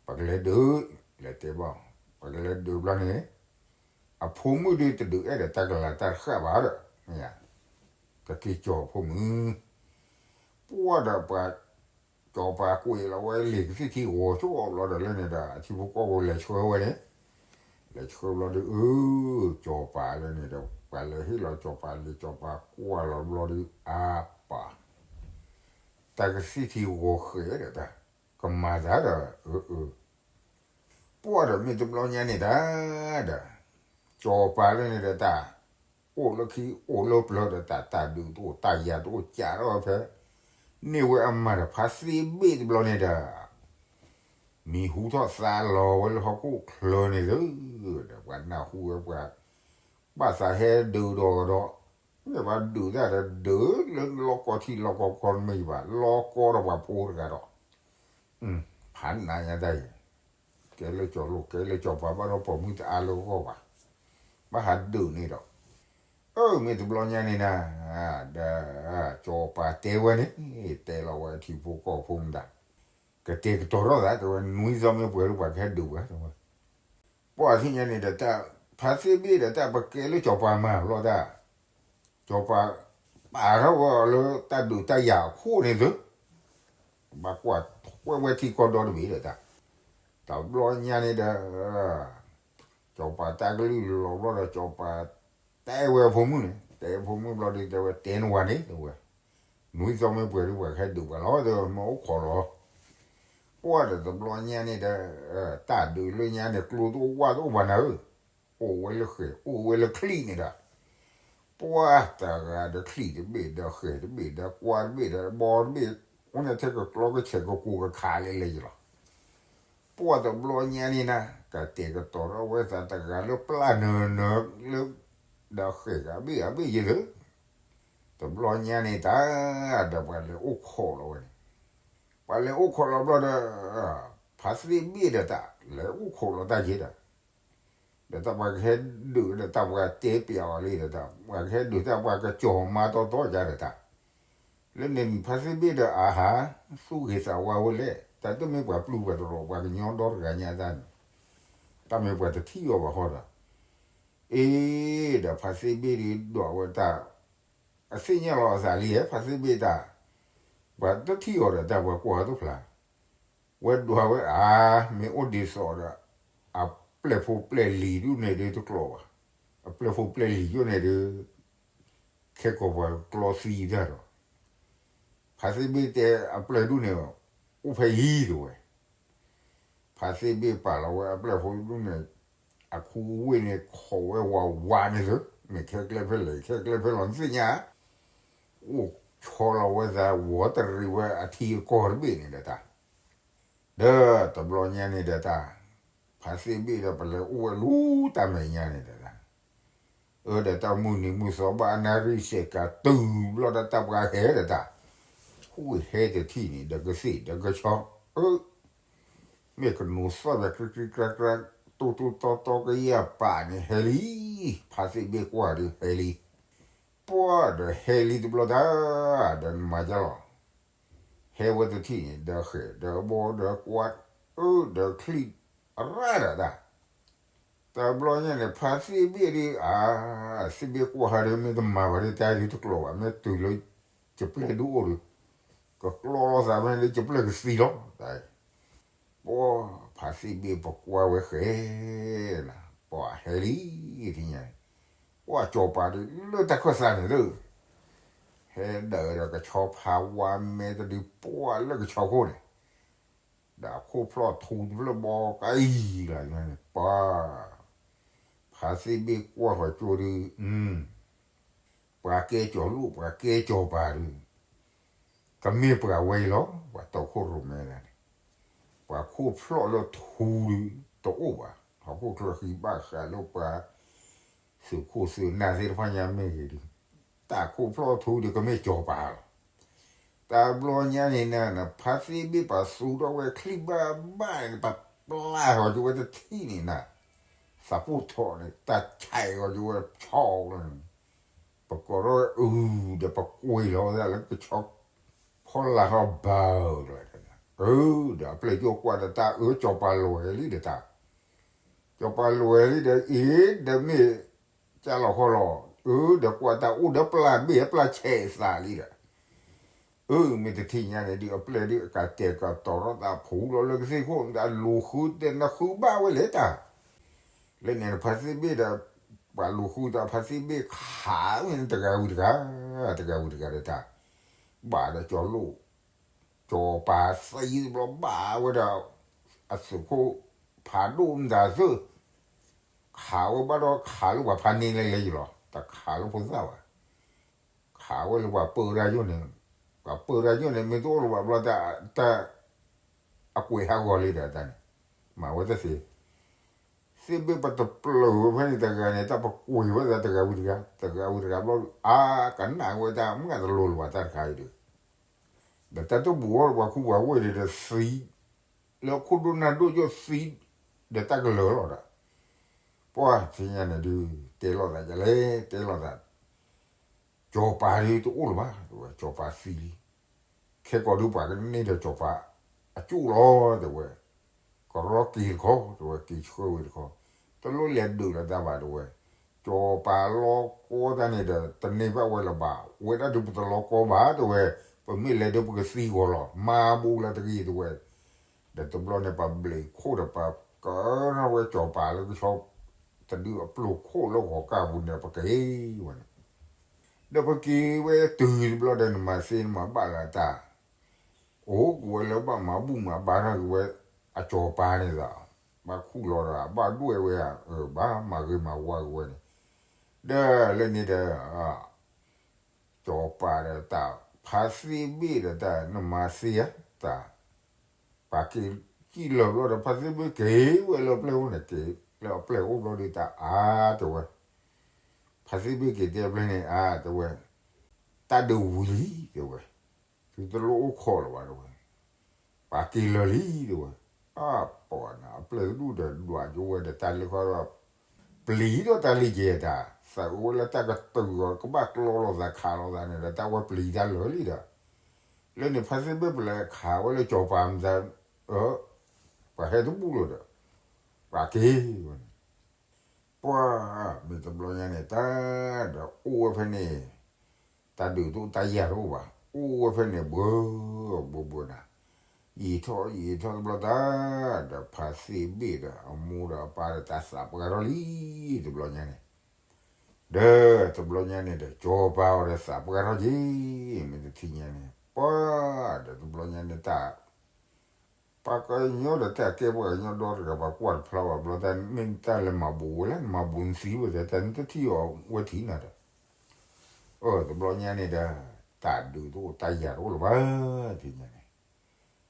ပကလဲၤဒုး, လဲၤတဲဘၣ်အီၤ ပကလဲၤဒုးဘျီန့ၣ်, အဖိမုၣ်ဒုး တဒုးအဲၣ်ဒီးတၢ်ကလၤတၢ်တဃၣ်ဘၣ်ဒီး, မ့ၢ်ဧါ, ကက့ၤကၠီၤဖိမုၣ် ပှၢ်ဒီးပှၤ, ကၠီၤပၤကွံာ်လီၤဝဲလံာ်ကသံၣ်ထံဂီၤဆိၣ်အဘျီဒီးလၢန့ၣ်ဒီး အထံဖိကီၢ်ဖိလဲၤဆှၢဝဲန့ၣ်, လဲၤဆှၢဘျီဒီး အၢ, ကၠီၤပၤလၢန့ၣ်ဒီး ပှၤလဲၤဟ့ၣ်လီၤကၠီၤပၤလံာ် ကၠီၤပၤကွၢ်လီၤဘျီဒီး အါပၤ, တၢ်ကသံၣ်ထံဂီၤဃဲးဒီးတၢ်, ကမၤသးဒီး အၢ အၢ ပှၢ်ဒီးမ့ၢ်တဘျီညါန့ၣ်တၢ်, ဒီး, ကၠီၤပၤလၢန့ၣ်ဒီးတၢ်, အိၣ်လၢခံအိၣ်လၢပျၢၤဒီးတၢ် တၢ်ဒုးတအိၣ်တၢ်ယၤတအိၣ် ကးထီၣ်ဝဲဖဲ, န့ၢ်ဝဲအမၤဒီးဖါသ့ဘ့ၣ်တဘျီန့ၣ်ဒီး, မံၤဟူထီၣ်သါလီၤဝဲလၢဟီၣ်ခိၣ်ချၢန့ၣ်သု, ဒီးပှၤနၢ်ဟူဝဲပှၤ, ဘၣ်သးဟဲဒုးဒီးဒီး, မ့ၢ်ဘၣ်ဒုးတၢ်ဒီးဒုးလၢလီၢ်ကီထံလီၢ်ကီကီတမ့ၢ်ဘၣ် လီၢ်ကီဒီးပှၤဖိတဂၤဒီး ဖးနးညါတၢ်အံၤ, ကဲလၢကၠီၤလိၣ် ကဲလၢကၠီၤပၤဘၣ်ဒီးပိာ်မုၣ်တအါလၢအဂီၢ်ဘၣ်, ဘၣ်ဟးဒုးန့ၣ်ဒီး, အၢ မ့ၢ်တဘျီညါန့ၣ်နၤ, ဒီး, ကၠီၤပၤတဲဝဲန့ၣ်, တဲလီၤဝဲအထံဖိကီၢ်ဖိမတၤ, ကတဲာ်ကတီၤထီၣ်သး တဲဝဲ နွံသီမ့ၢ်ပှဲၤလၢပှၤကဟဲဒုးပှၤ တဲဝဲ, ပှၢ်သ့ၣ်ညါန့ၣ်ဒီးတၢ်, ဖါသ့ဘ့ၣ်ဒီးတၢ်ပကဲလၢကၠီၤပၤမၤလီၤတၢ် ကၠီၤပၤ, ပာ်ထီၣ်ဝဲအီၤလၢတၢ်ဒုးတၢ်ယၤအခိၣ်န့ၣ်သု, ဘၣ်ကွၢ်ထွဲဝဲထံကီၢ်ဒီတဘ့ၣ်ဒီးတၢ်, တဘျီညါန့ၣ်ဒီး, ကၠီၤပၤတၢ်ကလုၢ်လီၤဘျီဒီး ကၠီၤပၤ, တဲဝဲအဖိမုၣ်န့ၣ် တဲအဖိမုၣ်ဘျီဒီးတဲဝဲ တဲနဝၤန့ၣ် တဲဝဲ, နွံသီမ့ၢ်ပှဲၤဒီးပှၤကဟဲဒုးပှၤလီၤ တဲဝဲ မ့ၢ်အိၣ်ခိးလီၤ ပှၢ်ဒီးတဘျီညါန့ၣ်ဒီး, တၢ်ဒုးလၢညါန့ၣ် ကျိတအိၣ်ဝၣ်တအိၣ်ဘၣ်နၤဧၢ, အိၣ်ဝဲလၢဃဲၤ အိၣ်ဝဲလၢချံၣ်န့ၣ်ဒီး, ပှၢ်တဂၤဒီးချံၣ်တဘ့ၣ်ဒီးဃဲၤတဘ့ၣ်ဒီးကွါတဘ့ၣ်ဒီးဘီတဘ့ၣ်, အိၣ်န့ၣ်ထဲကကျီကဆဲးကကူကခးလဲလဲယလီၤ ပှၢ်တဘျီညါန့ၣ်နၤ ကတဲာ်ကတီၤထီၣ်ဝဲသးတဂၤလၢပျၢ်နၢၤနၢၤလၢ, ဒီးဃဲၤကအဘ့ၣ်အဘ့ၣ်ယဲၢ်သု, တဘျီညါန့ၣ်တၢ်, ဒီးပှၤလဲၤအိၣ်ခိးလီၤဝဲန့ၣ်, ပှၤလဲၤအိၣ်ခိးလီၤဘျီဒီး, ဖါသ့ၣ်ဘ့ၣ်ဒီးတၢ် လဲၤအိၣ်ခိးလီၤတၢ်ယဲၢ်ဒီး ဒီးတၢ်ပှၤကဟဲဒုးဒီးတၢ်ပှၤတဲပျးအီၤလံဒီးတၢ် ပှၤကဟဲဒုးတၢ်ပှၤကစီၤမါတီတီယါဒီးတၢ်, လၢန့ၣ်ဖါသ့ၣ်ဘ့ၣ်ဒီးအဟး, သူၣ်ဂ့ၤသးဝါဝဲလဲၣ် တၢ်တမ့ၢ်ပှၤပျုၢ်ပှၤတရီးပှၤကညီဒီတဂၤညါတၢ်န့ၣ်, တၢ်မ့ၢ်ပှၤတထံၣ်အီၤဘၣ်ဃီဒီး, အ့, ဒီးဖါသ့ၣ်ဘ့ၣ်ဒုးဒွးဝဲတၢ်, အသ့ၣ်ညါလီၤအသးလံဧါ ဖါသ့ၣ်ဘ့ၣ်တၢ်, ပှၤတထံၣ်အီၤဒီးတၢ်ပှၤကွၢ်တဖျါ ဝဲဒွးဝဲအါ, မ့ၢ်အိၣ်ဒ်သိးဒီး, အပျဲၢ်ဖိပျဲၢ်လံၤဒ်န့ၣ်ဒ်တကျိးဘၣ်, အပျဲၢ်ဖိပျဲၢ်လံၤဒ်န့ၣ်ဒ်, ခဲကိာ်ပှၤကကျီသံတၢ်ဒီး, ဖ ဖါသ့ၣ်ဘ့ၣ်တဲအပျဲၢ်ဒူၣ်န့ၣ် အိၣ်ဖဲအံၤတဲဝဲ. ဖါသ့ၣ်ဘ့ၣ်ပာ်လီၤဝဲအပျဲၢ်ဖိဒူၣ်န့ၣ် အခူအဝ့ၢ်န့ၣ်ခိးဝဲဝးဝးန့ၣ်သု, မ့ၢ်ခဲကျဲဖဲလဲၣ် ခဲကျဲဖဲလဲၣ်နသ့ၣ်ညါ, အိၣ်ဆီလီၤဝဲသးဝီၤတရံးဝဲအထံအကီၢ်တဘ့ၣ်န့ၣ်ဒီးတၢ်, ဒီးတဘျီညါန့ၣ်ဒီးတၢ်, ဖါသ့ၣ်ဘ့ၣ်ဒီးပလဲၤအိၣ်ဝဲလူၤတၢ်မဲာ်ညါန့ၣ်ဒီးတၢ် အၢ ဒီးတၢ်မုၢ်နံၤမုၢ်သီဘၣ်အနၣ်ရံၣ်စဲးကၤတုၤဘျီဒီးတၢ်ပှၤဟဲဒီးတၢ်, ဃိၣ်ဟဲတထံၣ်န့ၣ် ဒီးကသ့ၣ်ဒီးကဆီ, အၢ မ့ၢ်ကနိးသီၣ်ဒီး ကြံကြံကြါကြါ, တိတိတီတီကယဲၢ်ပာ်န့ၣ်ဟဲလံ, ဖါသ့ၣ်ဘ့ၣ်ကွၢ်ဒီးဟဲလံ, ပှၢ်ဒီးဟဲလံတဘျီတၢ်, ဒီးနမၤကလီၤ, ဟဲဝဲတထံၣ်န့ၣ် ဒီးဃဲၤဒီးဘီဒီးကွၢ်, အၢ ဒီးချံၣ်ရၣ်ဒီးတၢ် တဘျီညါန့ၣ် ဖါသ့ၣ်ဘ့ၣ်ဒီး အၢ သ့ၣ်ဘ့ၣ်ကွၢ်ဟးဒီး မ့ၢ်တမၤဘၣ်ဒီးတၢ်ဒုးတကျိၤဘၣ်, မ့ၢ်တုၤလၢယပျဲၢ်ဒုအိၣ်ဒီး ကကျီလီၤသးဖဲန့ၣ်ဒီး ယပျဲၢ်ကသံလီၤ, တၢ်, ပှၢ် ဖါသ့ၣ်ဘ့ၣ်ပကွၢ်ဝဲဃဲၤနၤ, ပှၢ်ဟဲလံ, ထံၣ်ညါန့ၣ်, ပှၢ် ကၠီၤပၤဒီး လၢတၢ်ခၢၣ်သးန့ၣ်ဒီး ဟဲဒၢးဒီးကဆီဖးဝါမဲတဒု ပှၢ်လၢကဆီခိၣ်န့ၣ် ဒီးအခိၣ်ဖျီၣ်ထူတဖျၢၣ်ဘီကအံၤလီၤန့ၣ် ပှၢ် ဖါသ့ၣ်ဘ့ၣ်ကွၢ်ဃီၤကၠိဒီး ပှၤကဲကၠီၤလိၣ် ပှၤကဲကၠီၤပၤဒီး ကမ့ၢ်ပှၤဝဲအံၤလီၤ ပှၤတီခိၣ်ရိၣ်မဲဒၣ်န့ၣ်, ပှၤခိၣ်ဖျီၣ်လၢထူဒီး တအိၣ်ဘၣ်, ဟီၣ်ခိၣ်ချၢဃံဘၣ်ဃးလၢပှၤ သုးခိၣ်သုးနၢ်သ့ၣ်တဖၣ်ညါမ့ၢ်ဂ့ၤဒီး တၢ်ခိၣ်ဖျီၣ်ထူဒီးကမ့ၢ်ကၠီၤပၤလီၤ. တဘျီညါန့ၣ်နၤ ဖါသ့ၣ်ဘ့ၣ်ပှၤသူထီၣ်ဝဲချံၣ်ဘၣ်ဘၣ်န့ၣ် ပပျၢ်ဃီၤကၠိဝဲတထံၣ်န့ၣ်နၤ, သးပူၣ်ထီၣ်န့ၣ် တၢ်ဆဲးဃီၤကၠိဝဲဆီလီၤန့ၣ်, ပကိးထီၣ်ဝဲအုဒီးပကွံာ်လီၤဝဲဒၣ်လၢကဆီ ဖီလာ်ထီၣ်ဘၢလီၤ, အၢ ဒီးအပျဲၢ်ကၠိကွၢ်ဒီးတၢ်အၢ ကၠီၤပၤလဲၤလံဒီးတၢ်, ကၠီၤပၤလဲၤလံဒီး အ့ ဒီးမ့ၢ် ကၢ်လီၤဃီလီၤ, အၢ ဒီးကွၢ်တၢ်အိၣ်ဒီးပျၢ်ဘ့ၣ်အပျၢ်ဆဲးသးလံဒီး အၢ မ့ၢ်တထံၣ်ညါန့ၣ်ဒုး အပျဲၢ်ဒုးအကတဲာ်ကတီၤထီၣ်သးဖူလီၤလၢကသ့ၣ်ခိၣ် တၢ်လူၤဃုတဲနဃုဘၣ်ဝဲလဲၣ်တၢ်, လၢန့ၣ်ဖါသ့ၣ်ဘ့ၣ်ဒီး ပှၤလူၤဃုတၢ်ဖါသ့ၣ်ဘ့ၣ်ခးဝဲန့ၣ် တဂၤဝံၤတဂၤ, တဂၤဝံၤတဂၤဒီးတၢ်, ဘၣ်ဒီးကၠီၤလိၣ် ကၠီၤပၤသံတဘျီဘၣ်ဝဲဒီး အသုးခိၣ်ဖးဒိၣ်မတၤသၢၣ်, ခးဝဲဘၣ်ဒီးခးလၢပှၤဖးန့ၢ်လဲၣ်လဲၣ်ယလီၤ တခးလၢဖိသၣ်ဘၣ်, ခးဝဲလၢပှၤပၢဒၣ်ယိၣ်န့ၣ်, ပှၤပၢဒၣ်ယိၣ်န့ၣ် မ့ၢ်တအိၣ်လၢၤဘၣ်ဘျီတၢ်, တၢ်, အကွဲးဟးဂီၤလံဒီးတၢ်န့ၣ်, မၤဝဲတသ့, သ့ၣ်ဘ့ၣ်ပတပျၢၤဝဲဖဲန့ၣ်တဂၤန့ၣ် တၢ်ပကွံာ်ဝဲဒၣ်တဂၤဝံၤတဂၤ တဂၤဝံၤတဂၤဘျီ အါကနၣ်ဝဲတၢ်မ့ၢ်တလိၤလၢၤဘၣ်တၢ်တခါအံၤဒီး ဒီးတၢ်တဘူၣ်အီၤပှၤခူပှၤဝ့ၢ်ဒီးသံ, လၢခိၣ်ဒိၣ်နၢ်ဒိၣ်ယိၣ်သံ, ဒီးတၢ်ကလၢာ်လီၤဒီး, ပှၢ်သ့ၣ်ညါန့ၣ်ဒုး တဲလိာ်သးကလဲၣ် တဲလိာ်သး ကၠီၤပၤဒုးတအိၣ်လၢၤဘၣ် တဲဝဲ ကၠီၤပၤသံလံ, ခဲကိာ်ဒုးပှၤကန့ၢ်ဒီးကၠီၤပၤအကၠိၣ်လီၤ တဲဝဲ, ကရီက့ၤတခီ တဲဝဲ က့ၤဆှၢဝဲတခီ, တလိၣ်လဲၤဒုးလီၤတၢ်ဘၣ် တဲဝဲ, ကၠီၤပၤလီၤကီတၢ်န့ၣ်ဒီး တန့ၢ်ဘၣ်ဝဲလၢၤဘၣ် ဝဲဒၣ်ဒုးပတလီၤကီဘၣ် တဲဝဲ, ပမ့ၢ်လဲၤဒီးပကသံဂီၤလီၤ မၤဘူးလၢတဂ့ၤ တဲဝဲ, ဒီးတဘျီန့ၣ် ပှၤဘျံးခိၣ်ဒီးပှၤကၢထီၣ်ဝဲကၠီၤပၤလၢကဆီ တဒုးအပျိၤခိၣ်လၢဂီၤကၢ်ပူၤန့ၣ် ပက့ၤဝဲ, ဒီးပက့ၤဝဲတုၤတဘျီဒီး နမၤသ့နမၤဘၣ်လၢတၢ်, အိၣ်ကဝဲလၢဘၣ်မၤဘူၣ်မၤဘါထီၣ်က့ၤဝဲ, အကၠီၤပၤန့ၣ်ဒီး, ဘၣ်ခူၣ်လီၤဒီး ဘၣ်ဒွဲၣ်ဝဲဧါ, ဘၣ်မၤဂ့ၤမၤဝါက့ၤဝဲန့ၣ်, ဒီးလၢန့ၣ်ဒီး ကၠီၤပၤဒီးတၢ် ဖါသ့ၣ်ဘ့ၣ်ဒီးတၢ် နမၤသ့ဧါ, တၢ်, ပှၤက့ၤကံၣ်လၢာ်ဘျီဒီး ဖါသ့ၣ်ဘ့ၣ်က့ၤဝဲလၢပျဲၢ်အိၣ်န့ၣ် က့ၤလၢအပျဲၢ်အိၣ်ဘျီဒီးတၢ်အါတဲဝဲ, ဖါသ့ၣ်ဘ့ၣ်က့ၤတဲပျဲၢ်န့ၣ်အါတဲဝဲ, တၢ်ဒုးဝံၤလံ တဲဝဲ, သုတလိၣ်အိၣ်ခိးလၢၤဘၣ်တဲဝဲ ပှၤက့ၤလၢာ်လံ တဲဝဲ, အပှၤန့ၣ် အပျဲၢ်တဒူၣ်ဒီးဒွးကၠိဝဲဒီးတၢ်လၢခီဒီး, ပျံၤဒီးတၢ်လံကဲတၢ်, သးအဝဲလၢတၢ်ကတုၤအီၤ ကဘၣ်ကျီလိာ်သးခးလိာ်သးန့ၣ်ဒီး တၢ်ဝဲပျံၤတၢ်လၢာ်လံဒီး, လၢန့ၣ်ဖါသ့ၣ်ဘ့ၣ်ပလဲၤခးဝဲလၢကၠီၤပၤမတၤ, ပှၤဟဲတဘူၣ်လၢၤဒီး, ပှၤက့ၤဝဲန့ၣ် ပှၤမ့ၢ်တဘျီညါန့ၣ် တၢ်ဒီးအိၣ်ဝဲဖဲန့ၣ်, တၢ်ဒုးတအိၣ်တၢ်ယၢ်တအိၣ်ဘၣ် အိၣ်ဝဲဖဲန့ၣ်ဘှၢဘှၢဘှၢနၤ, ယံာ်ထီၣ်ယံာ်ထီၣ်တဘျီတၢ်, ဒီးဖါသ့ၣ်ဘ့ၣ်ဒီးအမိၢ်ဒီးအပၢ်ဒီးတၢ်သးပှၢ်ထီၣ်လံ, တဘျီညါန့ၣ်, ဒီးတဘျီညါန့ၣ်ဒီး ကၠီၤပၤအီၤဒီးသးပှၢ်ထီၣ်က့ၤ, မ့ၢ်တထံၣ်ညါန့ၣ် ပှၤဒီးတဘျီညါန့ၣ်တၢ် ပှၤကညီဒီးတၢ်ကဲပှၤကညီဒီတဂၤ ပှၤကွၢ်တဖျါဘၣ်ဘျီ တၢ်မ့ၢ်တၢ်လဲၤမၤဘူးဝဲလဲၣ်, နမၤဘူးနသံဝဲ တၢ်နတထံၣ်အီၤဝဲထံၣ်နၤဒီး, အၢ တဘျီညါန့ၣ်ဒီး တၢ်ဒုးတအိၣ်တၢ်ယၤတအိၣ်လၢၤဘၣ် ထံၣ်ညါန့ၣ်,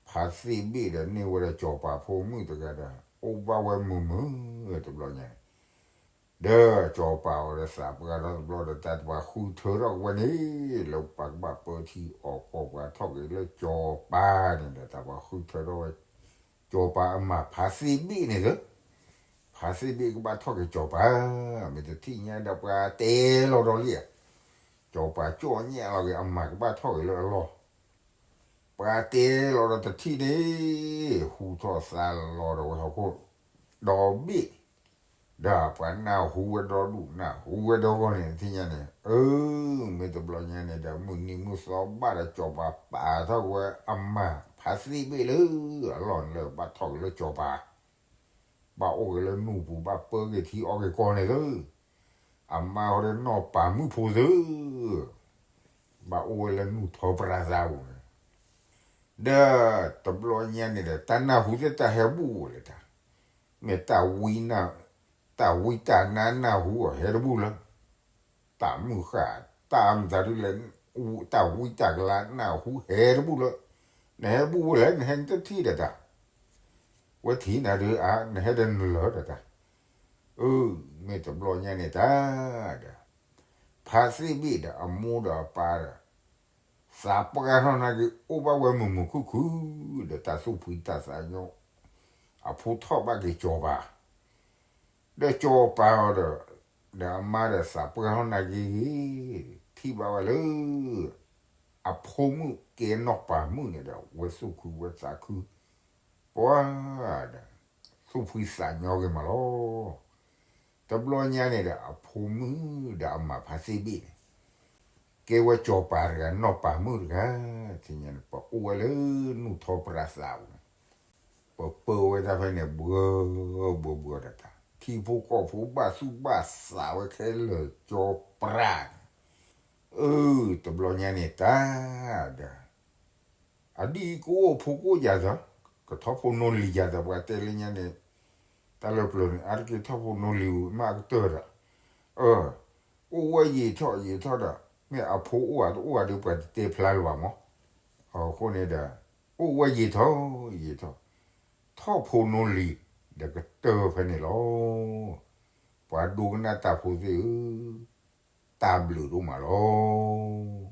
ဖါသ့ၣ်ဘ့ၣ်ဒီးန့ၢ်ဝဲဒီးစီၤပၤဖိမုၣ်တဂၤဒီး အိၣ်ဘၣ်ဝဲမုာ်မုာ် တဘျီညါန့ၣ် ဒီးစီၤပၤအီၤဒီးသးပှၢ်ထီၣ်တဘျီဒီး တၢ်တပှၤဃုထၢထီၣ်ဝဲန့ၣ် လၢပှၤကဘၣ်ပၢထံအီၣ်ကီၢ် ပှၤထီၣ်က့ၤလၢစီၤပၤန့ၣ်ဒီး တၢ်ပှၤဃုထၢထီၣ်ဝဲ စီၤပၤအမါဖါသ့ၣ်ဘ့ၣ်န့ၣ်သၢ, ဖါသ့ၣ်ဘ့ၣ်ကဘၣ်ထီၣ်က့ၤစီၤပၤ, မ့ၢ်တထံၣ်ညါဒီးပှၤတဲလီၤဒီးလံဧါ, စီၤပၤကၠီၣ်ညၣ်လီၤက့ၤ အမါကဘၣ်ထီၣ်က့ၤလၢအလီၢ် ပှၤတဲလီၤဒီးတထံၣ်န့ၣ်, ဟူထီၣ်သါလီၤဒီးဝဲဟီၣ်ခိၣ်ဒီဘ့ၣ်, ဒီးပှၤနၢ်ဟူဝဲဒီဒူၣ် နၢ်ဟူဝဲဒီဂီၢ်န့ၣ် သ့ၣ်ညါန့ၣ်, အၢ မ့ၢ်တဘျီညါန့ၣ်ဒီး မုၢ်နံၤမုၢ်သီဘၣ်ဒီးစီၤပၤပာ်ထီၣ်ဝဲအမါဖါသ့ၣ်ဘ့ၣ်လၢအလီၢ်န့ၣ်လၢဘၣ်ထီၣ်က့ၤလၢစီၤပၤ ဘၣ်အိၣ်က့ၤလၢနူၢ်ပူၤ ဘၣ်ပၢက့ၤထံအီၣ်က့ၤကီၢ်န့ၣ်သၢ, အမါဟီဒီးနီၢ်ပၤမုၣ်ဖိသၢ, ဘၣ်အိၣ်ဝဲလၢနူၢ်ထီပြးသးပူၤန့ၣ်, ဒီးတဘျီညါန့ၣ်ဒီး တၢ်နၢ်ဟူသ့ၣ်တၢ်ဟဲဘူၣ်ဝဲလၢတၢ်, မ့ၢ်တၢ်ဝံတၢ်နါနၢ်ဟူအီၤဟဲတဘူၣ်လၢ တၢ်မုၢ်ဃၢ်, တၢ်မတၤဒ်လဲၣ်, တၢ်ဝံတၢ်ကလၤနၢ်ဟူဟဲတဘူၣ်လၢ, နဟဲဘူၣ်ဝဲလဲၣ် နဟဲနတထံၣ်ဒီးတၢ်, ဝဲထံၣ်နၤဒီး အါ နဟဲဒီးနလၢာ်ဒီးတၢ်, အၢ မ့ၢ်တဘျီညါန့ၣ်တၢ်ဒီး ဖါသ့ၣ်ဘ့ၣ်ဒီးအမိၢ်ဒီးအပၢ်ဒီး သးပှၢ်ထီၣ်နာ်က့ အိၣ်ဘၣ်ဝဲမုာ်မုာ်ခုၣ်ခုၣ် ဒီးတၢ်သူၣ်ဖှံတၢ်သးညီ, အဖိထီၣ်ဘၣ်က့ၤစီၤပၤ, ဒီးစီၤပၤအီၤဒီး, ဒီးအမါဒီးသးပှၢ်ထီၣ်နာ်က့ဂ့ၤ, ထံၣ်ဘၣ်ဝဲလၢ အဖိမုၣ်ကဲနီၢ်ပၤမုၣ်န့ၣ်ဒီး ဝဲသူၣ်ခုဝဲသးခု, ပှၤဒီး သူၣ်ဖှံသးညီဂ့ၤမးလီၤ. တဘျီညါန့ၣ်ဒီး အဖိမုၣ်ဒီးအမါဖါသ့ၣ်ဘ့ၣ်န့ၣ် ကဲဝဲစီၤပၤတဂၤ နီၢ်ပၤမုၣ်တဂၤ, ထံၣ်ညါန့ၣ် ပအိၣ်ဝဲလၢနူၢ်ထီပြးသးပူၤန့ၣ်, ပပၢဝဲတၢ်ဖဲန့ၣ် ဘှၢဘှၢဘှၢဒီးတၢ် ထံဖိကီၢ်ဖိဘၣ်သူၣ်ဘၣ်သးဝဲခဲလၢာ်စီၤပြးန့ၣ်, အၢ တဘျီညါန့ၣ်တၢ်ဒီး အဒံၣ်ကအိၣ်ဖိကအိၣ်ယၤသၢ, ကထီၣ်ဖိနီၢ်လံၤယၤသၢ ပှၤတဲလၢညါန့ၣ်, တၢ်လၢပျၢၤန့ၣ် အါတက့ၢ်ထီၣ်ဖိနီၢ်လံၤမးအကတၢၢ်ဒီး, အၢ, အိၣ်ဝဲယံာ်ထီၣ်ယံာ်ထီၣ်ဒီး မ့ၢ်အဖိအိၣ်ဧါတအိၣ်ဧါဒီး ပှၤတတဲဖျါလၢၤဘၣ်မး, အဃိန့ၣ်ဒီး အိၣ်ဝဲယံာ်ထီၣ်ယံာ်ထီၣ်, ထီၣ်ဖိနီၢ်လံၤ ဒီးကတၢၢ်ဖဲန့ၣ်လီၤ. ပှၤဒိကနၣ်တၢ်ဖိသ့ၣ်ဧၢ, တၢ်ဘျုးဒိၣ်မးလီၤ.